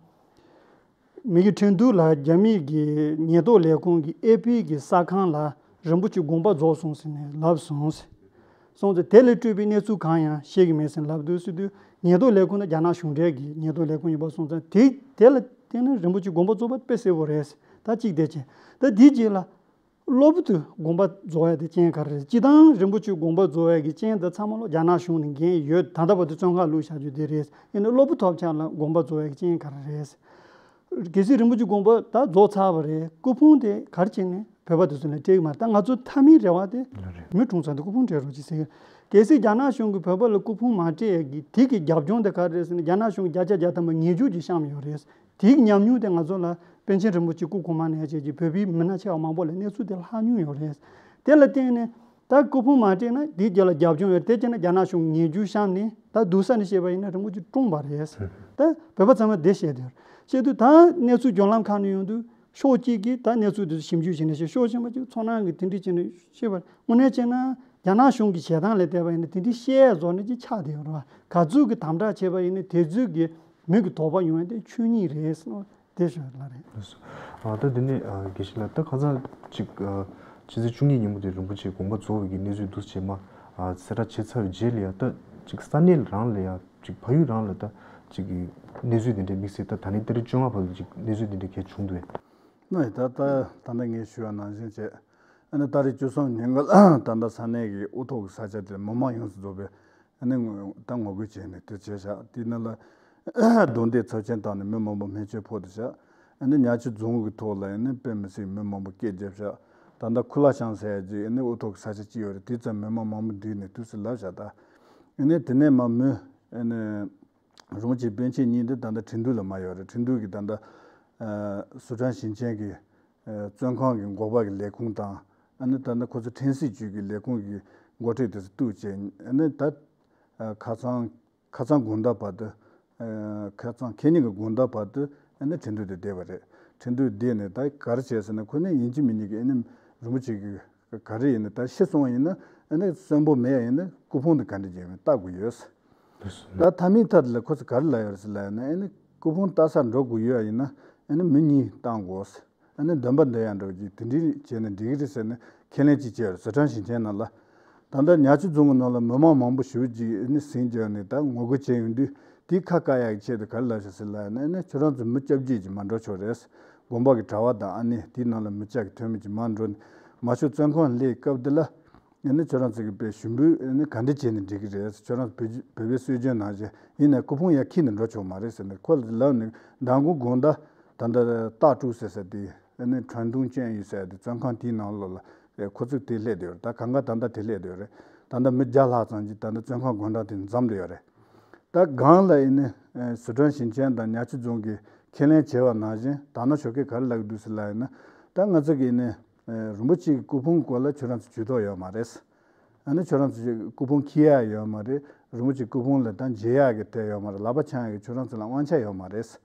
མི་གི་ཁྲིན་ཏུའུ་ལ་རྒྱ་མི་གི་ཉེན་རྟོག་ལས་ཁུངས་ཀྱི་ཨེ་པི་གི་གསར་ཁང་ལ་རིན་པོ་ཆེ་དགོངས་པ་རྫོགས་སོང་ཟེར་ནས་ལབ་སོང་ཟེར། སོང་ཙང་དེ་ལས་སྤྲོས་པའི་གནས་ཚུལ་གང་ཡང་ཤེས་ཀྱི་མེད་ཟེར་ལབ་འདུག་ཟེར་དུས། ཉེན་རྟོག་ལས་ཁུངས་ནི་རྒྱ་ནག་གཞུང་འབྲེལ་གྱི་ཉེན་རྟོག་ལས་ཁུངས་ཡིན་པ་སོང་ཙང་དེ་དེ་ལ་བརྟེན་ནས་རིན་པོ་ཆེ་དགོངས་པ་རྫོགས་པ་དཔེ་གསལ་པོ་རེད་ཟེར། ད་གཅིག་དེ་བྱས། ད་དེའི་རྗེས་ལ་གློ་བུར་དུ་དགོངས་པ་རྫོགས་ཡ་དེ་རྐྱེན་ག་རེ་རེད། སྤྱིར་བཏང་རིན་པོ་ཆེ་དགོངས་པ་རྫོགས་ཡ་གི་རྐྱེན་དེ་ཚང་མ་ལོ་རྒྱ་ནག་གཞུང་ནས་འགན་ཡོད། ད་ལྟ་བར་དུ་བཙོན་ཁང་བླུགས་བཞག་རྒྱུ་དེ་རེད། ཡིན་ནའི་གློ་བུར་ཐོག་ཆགས་ལ་དགོངས་པ་རྫོགས་ཡ་གི་རྐྱེན་ག་རེ་རེད། གལ་སྲིད་རིན་པོ་ཆེ་དགོངས་པ་ད་རྫོགས་ཚར་བ་རེད། སྐུ་ཕུང་དེ་ག་རེ་བྱས་ནས་བོད་པ་དེ་ཚོ་ལ་སྤྲད་ཀྱི་མ་རེད། ད་ང་ཚོ་མཐའ་མའི་རེ་བ་དེ་རེད། མི་གྲོངས་ཚར་དུས་སྐུ་ཕུང་སྤྲད་རོགས་གྱིས་ཟེར། གལ་སྲིད་རྒྱ་ནག་གཞུང་གིས་བོད་པ་ལ་སྐུ་ཕུང་མ་སྤྲད་ཡ་གི་དེ་གི་རྒྱབ་ལྗོངས་དེ་ག་རེ་རེད་ཟེར་ན། རྒྱ་ནག་གཞུང་གིས་བརྒྱ་ཆ་བརྒྱ་ཐམ་པ་ཉེས་འགྱུར་ཅིག་བཤམས་ཡོད་རེད། དེ་གི་ཉམས་མྱོང་དེ་ང་ཚོ་ལ་པཎ་ཆེན་རིན་པོ་ཆེ་སྐུ་གོང་མ་ནས་བྱས་ཀྱི་བོད་པའི་མི་སྣ་ཆེ་བ་མང་པོ་ལ་གནས་ཚུལ་དེ་ལྷག་མྱོང་ཡོད་རེད། དེ་ལ་བརྟེན་ནས་ད་སྐུ་ཕུང་མ་སྤྲད་ན་དེའི་རྒྱབ་ལ་རྒྱབ་ལྗོངས་ཡོད་རེད། དེ་བྱས་ན་རྒྱ་ནག་གཞུང་ཉེས་འགྱུར་བཤམས་ནས། ད་སྡུག་ས་ནས་བཤད་པ་ཡིན་ན་རིན་པོ་ཆེ་བཀྲོངས་པ་རེད། ད་བོད་པ་ཚང་མ་བདེ་བཤད་དེ་བཤད་དུས། ད་གནས་ཚུལ་བརྒྱུད་ལམ་ཁག་ནས་ཡོང་དུས་ཕྱོགས་གཅིག་གིས་ད་གནས་ཚུལ་དེ་ཚོ་ཞིབ་འཇུག་བྱས་ནས་བཤད། ཕྱོགས་གཞན་པ་གཅིག་ཚོར་སྣང་གིས་དེ་འདྲ་བྱས་ནས་བཤད་པ་རེད། དངོས་གནས་བྱས་ན་རྒྱ་ནག་གཞུང་གི་བྱེད་སྟངས་ལ་བལྟས་པ་ཡིན་ན་དེ་འདྲའི་བཤད་ཡ་བཟོ་ནས་ཅིག་ཆགས་བསྡད་ཡོད་རེད་བ། ག་ཚོད་ཀྱི་དམ་དྲག་བྱས་པ་ཡིན་ན་དེ་ཚོད་ཀྱི་མི་གི་དོགས་པ་ཡོང་ཡ་དེ་ཆོས་ཉིད་རེད་ཟེར་བ་དེ་ཞུ་ཡ་ལ་རེད། ལགས་སོ། ཨ། ད་དེ་ནས་ཨ་དགེ་བཤེས་ལགས། ད་ཁ་སང་ཅིག་ཨ་ཕྱི་ཚེས་བཅུ་གཉིས་ཉིན་མོ་དེ་རིན་པོ་ཆེ་དགོངས་པ་རྫོགས་པའི་གི་གནས་ཚུལ་འདུག་སེ་མར་ཨ་གསལ་བསྒྲགས་བྱས་ཚར་བའི་རྗེས་ལ་ཡ། ད་ཅིག་ས་གནས་རང་ལ་ཡ་ཅིག་ཕ་ཡུལ་རང་ལ་ད་ཅིག་གི་གནས་ཚུལ་དེ་འདྲ་དམིགས་བསལ་ད་ད་ནི་ཏ་རིག་བཅོ་ལྔ་བར་དུ་ཅིག་གནས་ཚུལ་དེ་འདྲ་གས་བྱུང་འདུག་གས། ནི་ད་ད་ད་ལྟ་ངས་ཞུས་པ་ནང་བཞིན་བྱས། ཨ་ནི་ཏ་རིག་བཅུ་གསུམ་ཉིན་ག་ལ་ད་ལྟ་ས་གནས་ཀྱི་དབུ་ཐོག་གི་ས་ཆ་དེར་མི་མང་ཡོངས་སུ་རྫོགས་པའི་ ཨ་ནི་ད་ངོ་རྒོལ་བྱས་ནས་དེ་བྱས་བཞག་དེ་ནང་ལ་རྡུང་རྡེག་ཚབས་ཆེན་བཏང་ནས་མི་མང་པོ་སྨན་བཅོས་ཕོག་ཏུ་བཞག་ཨ་ནི་ཉག་ཆུ་རྫོང་གི་ཐོག་ལ་ཡིན་ན་དཔེ་མི་སྲིད་མི་མང་པོ་སྐད་རྒྱབ་བཞག་ད་ལྟ་ཁུ་ལ་ཤང་ཟེར་ཡ་ཅིག་ཨ་ནི་འུ་ཐོག་གི་ས་ཆ་གཅིག་ཡོད་རེད། དེ་ཙམ་མི་མང་མང་པོ་འདུས་ནས་དུས་སུ་ལབ་བཞག་ད་ཨ་ནི་དེ་ནས་མ་མི་ཨ་ནི། རིན་པོ་ཆེ་པཎ་ཆེན་གཉིས་འདི་ད་ལྟ་ཁྲིན་ཏུའུ་ལ་མར་ཡོད་རེད། ཁྲིན་ཏུའུ་གི་ད་ལྟ་ཨ་སི་ཁྲོན་ཞིང་ཆེན་གྱི་ཨ་བཙོན་ཁང་གི་འགོག་པ་གི་ལས་ཁུངས་དང་ཨ་ནི་ད་ལྟ་ཁོ་ཚོ་ཁྲིན་སྲིད་ཅུས་ཀྱི་ལས་ཁུངས་ཀྱི་འགོ་ཁྲིད་དེ་ཚོ་གཏུགས་བྱས་ཨ་ནི་ད་ཨ་ཁ་སང་ཁ་སང་དགོང་དག་བར་དུ་ཨ་ཁ་སང་ཁེ་ཉིན་གྱི་དགོང་དག་བར་དུ་ཨ་ནི་ཁྲིན་ཏུའུ་དེ་བསྡད་པ་རེད། ཁྲིན་ཏུའུ་བསྡད་ནས་ད་ག་རེ་བྱས་ཟེར་ན་ཁོ་ནི་ཡིན་གཅིག་མིན་གཉིས་ཀྱི་ཨ་ནི་རིན་པོ་ཆེ་གི་ག་རེ་ཡིན་ན་ད་ཤི་སོང་བ་ཡིན་ན་ཨ་ནི་གསོན་པོ་མེད་ཡ་ཡིན་ན་སྐུ་ཕུང་དེ་ག་འདྲ་བྱས་ཡིན་ལྟ་དགོས་ཡོད། ད་མཐའ་མའི་མཐའ་དེ་ལ་ཁོ་ཚོ་ག་རེ་ལབ་ཡོད་རེད་ཟེར་ལབ་ཡོད་ན་ཨ་ནི་སྐུ་ཕུང་ལྟ་ས་འགྲོ་དགོས་ཡོད་ཡིན་ན་ཨ་ནི་མི་གཉིས་བཏང་དགོས། ཨ་ནི་འདོན་པ་འདོན་ཡ་འགྲོ་གི་དེ་འདྲའི་བྱས་ན་འགྲིག་གི་རེད་ཟེར་ནས་ཁས་ལེན་ཅིག་བྱས་རེད། སི་ཁྲོན་ཞིང་ཆེན་ནང་ལ་ད་ལྟ་ཉག་ཆུ་རྫོང་གི་ནང་ལ་མི་མང་མང་པོ་ཞེ་པོ་ཅིག་ཨ་ནི་ཟིང་རྒྱག་ནས་ད་ངོ་རྒོལ་བྱས་ཡོང་དུས་དེ་ཁ་བཀག་ཡ་གི་ཆེད་དུ་ག་རེ་ལབ་ཤག་ཟེར་ལབ་ཡོད་ན་ཨ་ནི་ཁྱོད་རང་ཚོ་མི་སྐྱབས་རྗེས་ཀྱི་མ་འགྲོ་ཆོག་རེད། དགོན་པ་གི་གྲྭ་བ་དང་ཨ་ནི་དེའི་ནང་ལ་མི་སྐྱ་གི་འཐུས་མི་ཅིག་མར་འགྲོ་ནས་མ་ཤོག་བཙོན་ཁང་སླེབས་སྐབས་དེ་ལ་ཨ་ནི་ཁྱོད་རང་ཚོ་གི་དཔེ་ཞུ་འབོད་ཨ་ནི་ག་འདྲ་བྱས་ནས་འགྲིག་གི་རེད། ཁྱོད་རང་བོད་བོད་པའི་སྲོལ་རྒྱུན་ནང་བཞིན་ཡིན་ནའི་སྐུ་ཕུང་ཡར་འཁྱེར་ནས་འགྲོ་ཆོག་མ་རེད་ཟེར་ནས་ཁོ་ལ་ལབ་ནས་མདང་དགོང་དགོང་དག་ད་ལྟ་སྟག་ཕྲུག་ཟེར་ས་དེ་ཨ་ནི་ཁྲོན་ཏུང་ཅན་ཡུས་ཟེར་དེ་བཙོན་ཁང་དེའི་ནང་ལོགས་ལ་ཁོ་ཚོས་དེ་སླེབས་བསྡད་ཡོད་རེད། ད་གང་ག་ད་ལྟ་དེ་སླེབས་བསྡད་ཡོད་རེད། ད་ལྟ་མི་བརྒྱ་ལྷག་ཙམ་གྱིས་ད་ལྟ་བཙོན་ཁང་སྒོ་འགྲམ་དེ་འཛོམས་བསྡད་ཡོད་རེད། ད་སྒང་ལ་ཡིན་ནི་སི་ཁྲོན་ཞིང་ཆེན་དང་ཉག་ཆུ་རྫོང་གིས་ཁས་ལེན་བྱས་པ་ནང་བཞིན་ད་ནང་ཞོགས་ཀས་ག་རེ་ལབ་ཀྱི་འདུག་ཟེར་ལབ་ཡིན་ན་ད་ང་ཚོ་གིས་ནི་རིན་པོ་ཆེའི་སྐུ་ཕུང་སྐོར་ལ་ཁྱོད་རང་ཚོ་ཇུས་གཏོགས་ཡོད་མ་རེད། ཨ་ནི་ཁྱོད་རང་ཚོ་སྐུ་ཕུང་འཁྱེར་ཡ་ཡོད་མ་རེད། རིན་པོ་ཆེའི་སྐུ་ཕུང་ལ་ད་མཇལ་ཡ་གི་དེ་ཡོད་མ་རེད། ལག་པ་འཆང་ཡ་གི་ཁྱོད་རང་ཚོ་ལ་དབང་ཆ་ཡོད་མ་རེད།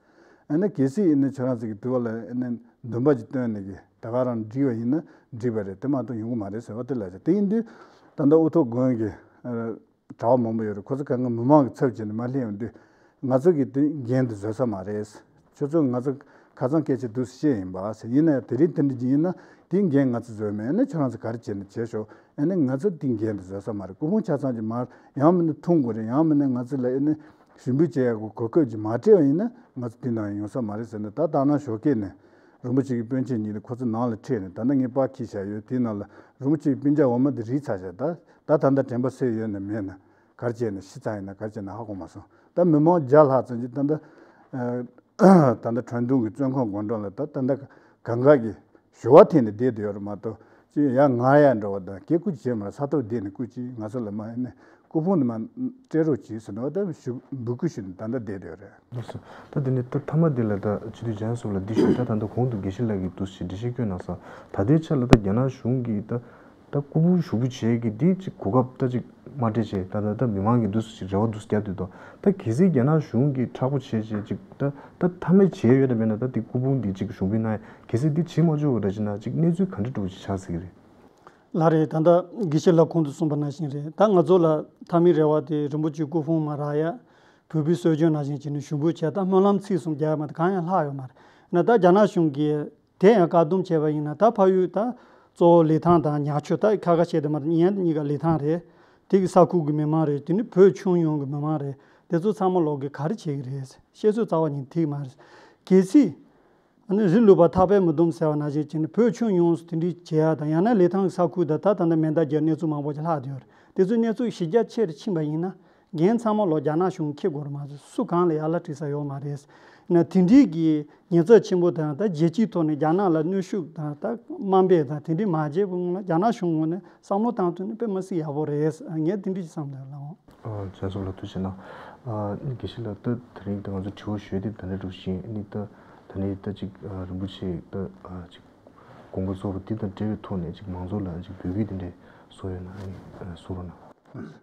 ཨ་ནི་གལ་སྲིད་ཡིན་ན་ཁྱོད་རང་ཚོ་གི་དུས་བ་ལ་ཨ་ནི་འདུན་པ་ཅིག་བཏོན་ནས་གི་ད་ག་རང་འགྲིག་པ་ཡིན་ན་འགྲིག་པ་རེད། དེ་མ་གཏོགས་ཡོང་གི་མ་རེད་ཟེར་བ་དེ་ལ་བྱས་དེ་ཡིན་དུས་ད་ལྟ་ཨུ་ཐུག་དགོན་གི་གྲྭ་པ་མང་པོ་ཡོད་རེད། ཁོ་ཚོ་གང་ག་མི་མང་གི་ཚབ་བྱས་ནས་མར་སླེབས་ཡོང་དུས་ང་ཚོ་གིས་དེ་འགན་དེ་བཟོད་ས་མ་རེད། ཁྱོད་ཚོ་ང་ཚོ་ཁ་སང་སྐད་ཆ་འདུག་སེ་བཤད་ཡིན་པ་ཟེར། ཡིན་ན་ཡང་དེ་རིང་དེ་འདྲ་ཅིག་ཡིན་ན་དེའི་འགན་ང་ཚོ་བཟོད་མེད། ཨ་ནི་ཁྱོད་རང་ཚོ་ག་རེ་བྱས་ནས་བྱས་ཤོག་ཨ་ནི་ང་ཚོ་དེའི་འགན་དེ་བཟོད་ས་མ་རེད། སྐུ་ཕུང་ཆ་ཚང་ཅིག་མར་ཡང་མིན་ན་འཐུང་དགོས་རེད། ཡང་མིན་ན་ང་ཚོ་ལ་ཨ་ནི་ཞུ་འབོད་བྱེད་ཡག་གི་གོ་སྐབས་ཅིག་མ་སྤྲད་པ་ཡིན་ན་ང་ཚོ་དེ་ནང་ཡོང་ས་མ་རེད་ཟེར་ནས་ད་ད་ནང་ཞོགས་ཀས་ནས་རིན་པོ་ཆེ་གི་པཎ་ཆེན་གཉིས་དེ་ཁོ་ཚོ་ནང་ལ་ཁྲིད་ནས་ད་ནི་ངས་པར་འཁྱེར་བཞག་ཡོད། དེའི་ནང་ལ་རིན་པོ་ཆེ་གི་པཎ་ཆེན་འོག་མ་དེ་རིལ་ཚར་བཞག་ད་ད་ལྟ་དྲན་པ་གསོས་ཡོད་ན་མེད་ན། ག་རེ་བྱས་ནས་ཤི་ཚར་ཡིན་ན་ག་རེ་བྱས་ན་ཧ་གོ་མ་སོང་། ད་མི་མང་བརྒྱ་ལྷག་ཙམ་གྱིས་ད་ལྟ་ད་ལྟ་ཁྲོན་ཏུང་གི་བཙོན་ཁང་སྒོ་འགྲམ་ལ་ད་ད་ལྟ་གང་ག་གི་ཞུ་བ་འཐེན་ནས་བསྡད་བསྡད་ཡོད་རེད་མ་གཏོགས་ཅི་ཡང་ང་ཡ་འགྲོ་བ་དང་སྐད་སྐུ་བྱེད་མ་རེད། ས་ཐོག་བསྡད་ནས་སྐུ་མཁྱེན། ང་ཚོ་ལ་མ་ཡིན་ནས་སྐུ་ཕུང་དུ་མ་སྤྲད་རོགས་གྱིས་ཟེར་ནས་ད་ཞུ་འབོད་སྐུལ་ཞུས་ནས་ད་ལྟ་བསྡད་བསྡད་ཡོད་རེད། ལགས་སོ། ད་དེ་ནས་ད་མཐའ་མ་དེ་ལ་ད་སྤྱི་འཐུས་ཇན་སོགས་ལ་འདི་ཞུ། ད་ད་ལྟ་གོང་དུ་དགེ་བཤེས་ལགས་ཀྱིས་འདུག་སེ་འགྲེལ་བཤད་བསྐྱོན་གནང་སོང་། ད་ལྟའི་ཆ་ལ་ད་རྒྱ་ནག་གཞུང་གིས་ད་ད་སྐུ་ཕུང་ཞུ་འབོད་བྱེད་ཀྱི་འདི་ཅིག་གོ་སྐབས་ད་ཅིག་མ་སྤྲད་བྱས་ད་ད་ད་མི་མང་གིས་འདུག་སེ་ཅིག་རེ་བ་འདུག་སེ་བརྒྱབ་བསྡད་འདུག་ད་གལ་སྲིད་རྒྱ་ནག་གཞུང་གིས་མཁྲེགས་པོ་བྱས་བྱས་ཅིག་ད་ད་མཐའ་མ་བྱས་ཡོད་དམ་མེད་ན་ད་འདི་སྐུ་ཕུང་འདི་ཅིག་ཞུ་འབོད་གནང་ཡ་གལ་སྲིད་འདི་བྱེད་མ་བཅུག་པ་འདྲ་བྱས་ན་ཅིག་གནས་ཚུལ་ག་འདྲ་འདྲ་བོ་ཅིག་ཆགས་སྲིད་ཀྱི་རེད། ལགས་རེད། ད་ལྟ་དགེ་བཤེས་ལགས་གོང་དུ་གསུངས་པ་ནང་བཞིན་རེད། ད་ང་ཚོ་ལ་མཐའ་མའི་རེ་བ་དེ་རིན་པོ་ཆེའི་སྐུ་ཕུང་མར་རག་ཡ། བོད་པའི་སྲོལ་རྒྱུན་ནང་བཞིན་བྱས་ནས་ཞུ་འབོད་བྱས། ད་སྨོན་ལམ་ཚིག་གསུམ་རྒྱག་ཡ་མ་གཏོགས་གང་ཡང་ལྷག་ཡོད་མ་རེད། ན་ད་རྒྱ་ནག་གཞུང་གིས་དེ་ཡང་བཀག་སྡོམ་བྱས་པ་ཡིན་ན་ད་ཕ་ཡུལ་ད་གཙོ་བོ་ལི་ཐང་དང་ཉག་ཆུ་ད་ཁ་ཁ་བྱས་དེ་མ་གཏོགས་གཉིས་ཀ་ལི་ཐང་རེད། དེ་གི་ས་ཁུལ་གྱི་མི་མང་རེད། དེ་ནི་བོད་ཁྱོན་ཡོངས་ཀྱི་མི་མང་རེད། དེ་ཚོ་ཚང་མ་ལོག་གིས་ག་རེ་བྱེད་ཀྱི་རེད། བཤད་སྲོལ་རྩ་བ་ཉིད་དེ་མ་རེད། གལ་སྲིད། ཨ་ནི་རི་ལུག་པ་ཐག་པས་མི་བསྡམས་ཟེར་བ་ནང་བཞིན་བྱས་ནས་བོད་ཁྱོན་ཡོངས་སུ་དེ་འདྲའི་བྱེད་ཡ་དང་ཡང་ན་ལི་ཐང་གི་ས་ཁུལ་དང་ད་ད་ལྟ་མེ་མདའ་རྒྱག་གནས་ཚུལ་མང་པོ་ཅིག་ལྷག་བསྡད་ཡོད་རེད། དེ་ཚོའི་གནས་ཚུལ་གཞི་རྒྱ་ཆེ་རུ་ཕྱིན་པ་ཡིན་ན་འགན་ཚང་མ་ལོག་རྒྱ་ནག་གཞུང་འཁྱེར་དགོས་རེད་མ་གཏོགས་སུ་གང་ལ་ཡ་ལ་འཁྲི་ས་ཡོད་མ་རེད། ན་དེ་འདྲའི་གི་ཉེན་ཚབས་ཆེན་པོ་དང་ད་རྒྱལ་སྤྱིའི་ཐོག་ནས་རྒྱ་ནག་ལ་གནོན་ཤུགས་དང་ད་དམའ་འབེབས་དང་དེ་འདྲའི་མ་བྱས་པའི་སྔོན་ལ་རྒྱ་ནག་གཞུང་ངོས་ནས་བསམ་བློ་བཏང་ཐུབ་ན་དཔེ་མི་སྲིད་ཡག་པོ་རེད། ངས་དེ་འདྲ་ཞིག་བསམ་འདུག་ལགས། ཨ། ཇན་སོགས་ལ་ཐུགས་རྗེ་གནང་། ཨ་ནི་དགེ་བཤེས་ལགས་ད་དེ་རིང་ད་ང་ཚོ་དྲི་བ་ཞུ་ཡ་དེ་ད་ནས་འགྲོ་བཞིན་ཨ་ནི་ད་ད་ནས་ད་ཅིག་ཨ་རིན་པོ་ཆེ་ད་ཨ་ཅིག་དགོངས་པ་རྫོགས་པ་འདི་དང་འབྲེལ་བའི་ཐོག་ནས་ཅིག་མང་ཚོགས་ལ་ཅིག་འབོད་སྐུལ་དེ་འདྲས་བཟོ་ཡོད་ན་ཨ་ནི་ཨ་གསུང་རོགས་གནང་།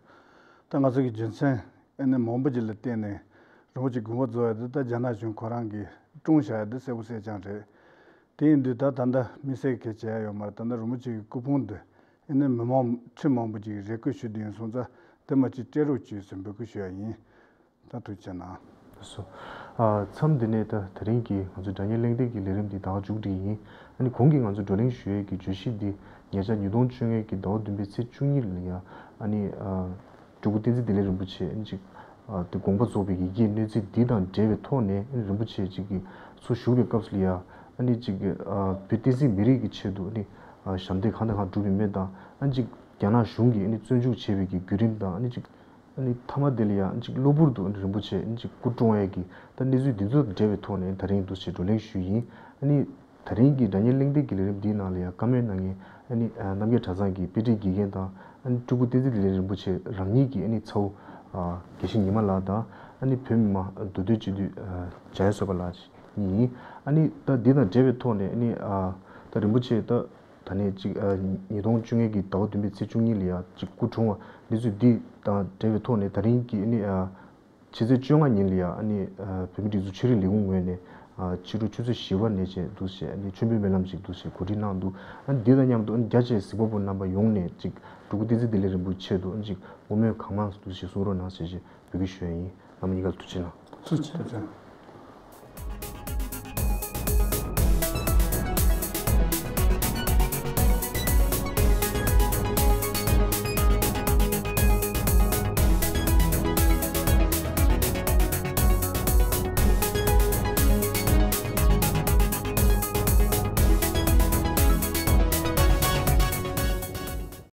ད་ང་ཚོ་གི་རྒྱུ་མཚན་ཨ་ནི་མང་པོ་ཅིག་ལ་བརྟེན་ནས་རིན་པོ་ཆེ་དགོངས་པ་རྫོགས་ཡ་དེ་ད་རྒྱ་ནག་གཞུང་ཁོ་རང་གིས་བཀྲོངས་བཞག་ཡ་དེ་གསལ་པོ་གསལ་རྐྱང་རེད། དེ་ཡིན་དུས་ད་ད་ལྟ་དམིགས་བསལ་གལ་ཆེ་ཡ་ཡོད་མ་རེད། ད་ལྟ་རིན་པོ་ཆེ་གི་སྐུ་ཕུང་དེ་ཨ་ནི་མི་མང་ཁྲི་མང་པོ་ཅིག་རེ་སྐུལ་ཞུས་བསྡད་ཡོད་སོང་ཙང་དེ་མ་ཅིག་སྤྲད་རོགས་གྱིས་ཟེར་འབོད་སྐུལ་ཞུ་ཡ་ཡིན། ད་ཐུགས་རྗེ་གནང་། ལགས་སོ། ཨ་མཚམས་འདི་ནས་ད་དེ་རིང་གི་ང་ཚོ་དྲ་བརྙན་གླེང་སྟེགས་ཀྱི་ལས་རིམ་འདི་ད་ག་མཇུག་སྒྲིལ་ཡིན། ཨ་ནི་གོང་གི་ང་ཚོ་བགྲོ་གླེང་ཞུ་ཡས་ཀྱི་བརྗོད་གཞི་འདི་ཉེ་ཆར་ཉིས་སྟོང་བཅོ་ལྔ་གི་ཟླ་བ་བདུན་པའི་ཚེས་བཅུ་གཉིས་ལ་ཡ་ཨ་ནི་ཨ་སྤྲུལ་སྐུ་བསྟན་འཛིན་བདེ་ལེགས་རིན་པོ་ཆེ་ཨ་ནི་ཅིག་ཨ་དེ་དགོངས་པ་རྫོགས་པའི་ཡི་གེའི་གནས་ཚུལ་འདི་དང་འབྲེལ་བའི་ཐོག་ནས་ཨ་ནི་རིན་པོ་ཆེ་ཅིག་གིས་ཚུར་བཞུགས་པའི་སྐབས་སུ་ལ་ཡ་ཨ་ནི་ཅིག་ཨ་བོད་བསྟན་སྲིད་མི་རིགས་ཀྱི་ཆེད་དུ་ཨ་ནི་ཨ་ཞབས་འདེགས་གང་དང་གང་བསྒྲུབས་ཡོད་མེད་དང་ཨ་ནི་ཅིག་རྒྱ་ནག་གཞུང་གིས་ཨ་ནི་བཙོན་འཇུག་བྱས་པའི་གི་བརྒྱུད་རིམ་དང་ཨ་ནི་ཅིག་ཨ་ནི་མཐའ་མ་དེ་ལ་ཡང་ཅིག་གློ་བུར་དུ་རིན་པོ་ཆེ་ཅིག་སྐུ་གྲོངས་ཡས་ཀྱི་ད་གནས་ཚུལ་འདི་ཚོ་འབྲེལ་བའི་ཐོག་ནས་ད་རིང་འདུག་སེ་བགྲོ་གླེང་ཞུས་ཡིན། ཨ་ནི་ད་རིང་གི་སྒྲ་སྙན་གླེང་སྟེགས་ཀྱི་ལས་རིམ་འདིའི་ནང་ལ་ཡང་བཀའ་མོལ་གནང་མཁན་ཨ་ནི་རྣམ་རྒྱལ་གྲྭ་ཚང་གི་དཔེ་ཁྲིད་དགེ་རྒན་དང་། ཨ་ནི་སྤྲུལ་སྐུ་བསྟན་འཛིན་བདེ་ལེགས་རིན་པོ་ཆེ་རང་ཉིད་ཀྱི་ཨ་ནི་ཚ་བོ་དགེ་བཤེས་ཉི་མ་ལགས་དང་། ཨ་ནི་བོད་མི་མང་མདོ་སྟོད་སྤྱི་འཐུས་འཇམ་དབྱངས་བཟོད་པ་ལགས་གཉིས་ཡིན། ཨ་ནི་ད་འདི་དང་འབྲེལ་བའི་ཐོག་ནས་ཨ་ནི་ད་རིན་པོ་ཆེ་ད་ད་ནས་ཅིག་ཉིས་སྟོང་བཅོ་ལྔ་གི་ཟླ་བ་བདུན་པའི་ཚེས་བཅུ་གཉིས་ལ་ཡང་ཅིག་སྐུ་གྲོངས་པ་གནས་ཚུལ་འདི་དང་འབྲེལ་བའི་ཐོག་ནས་ད་རིང་གི་ཨ་ནི་ཕྱི་ཚེས་བཅོ་ལྔ་ཉིན་ལ་ཡང་ཨ་ནི་བོད་མིའི་སྒྲིག་འཛུགས་ཆོས་རིག་ལས་ཁུངས་ངོས་ནས་ཕྱི་དྲོ་ཆུ་ཚོད་བཞི་པ་ནས་བྱས་འདུག་སེ་ཨ་ནི་མཆོད་འབུལ་སྨོན་ལམ་ཞིག་འདུག་སེ་གོ་སྒྲིག་གནང་འདུག་ཨ་ནི་འདི་དང་མཉམ་དུ་ཨ་ནི་རྒྱ་ཆེའི་གཟིགས་པ་པོ་རྣམ་པ་ཡོངས་ནས་ཅིག་སྤྲུལ་སྐུ་བསྟན་འཛིན་བདེ་ལེགས་རིན་པོ་ཆེ་དུ་ཨ་ནི་ཅིག་བསྔོ་སྨོན་གང་མང་འདུག་སེ་གསུང་རོགས་གནང་ཞེས་ཞེས་འབོད་སྐུལ་ཞུ་ཡ་ཡིན། རྣམ་པ་གཉིས་ཀ་ལ་ཐུགས་རྗེ་གནང་། ཐུགས་རྗེ་ཆེ།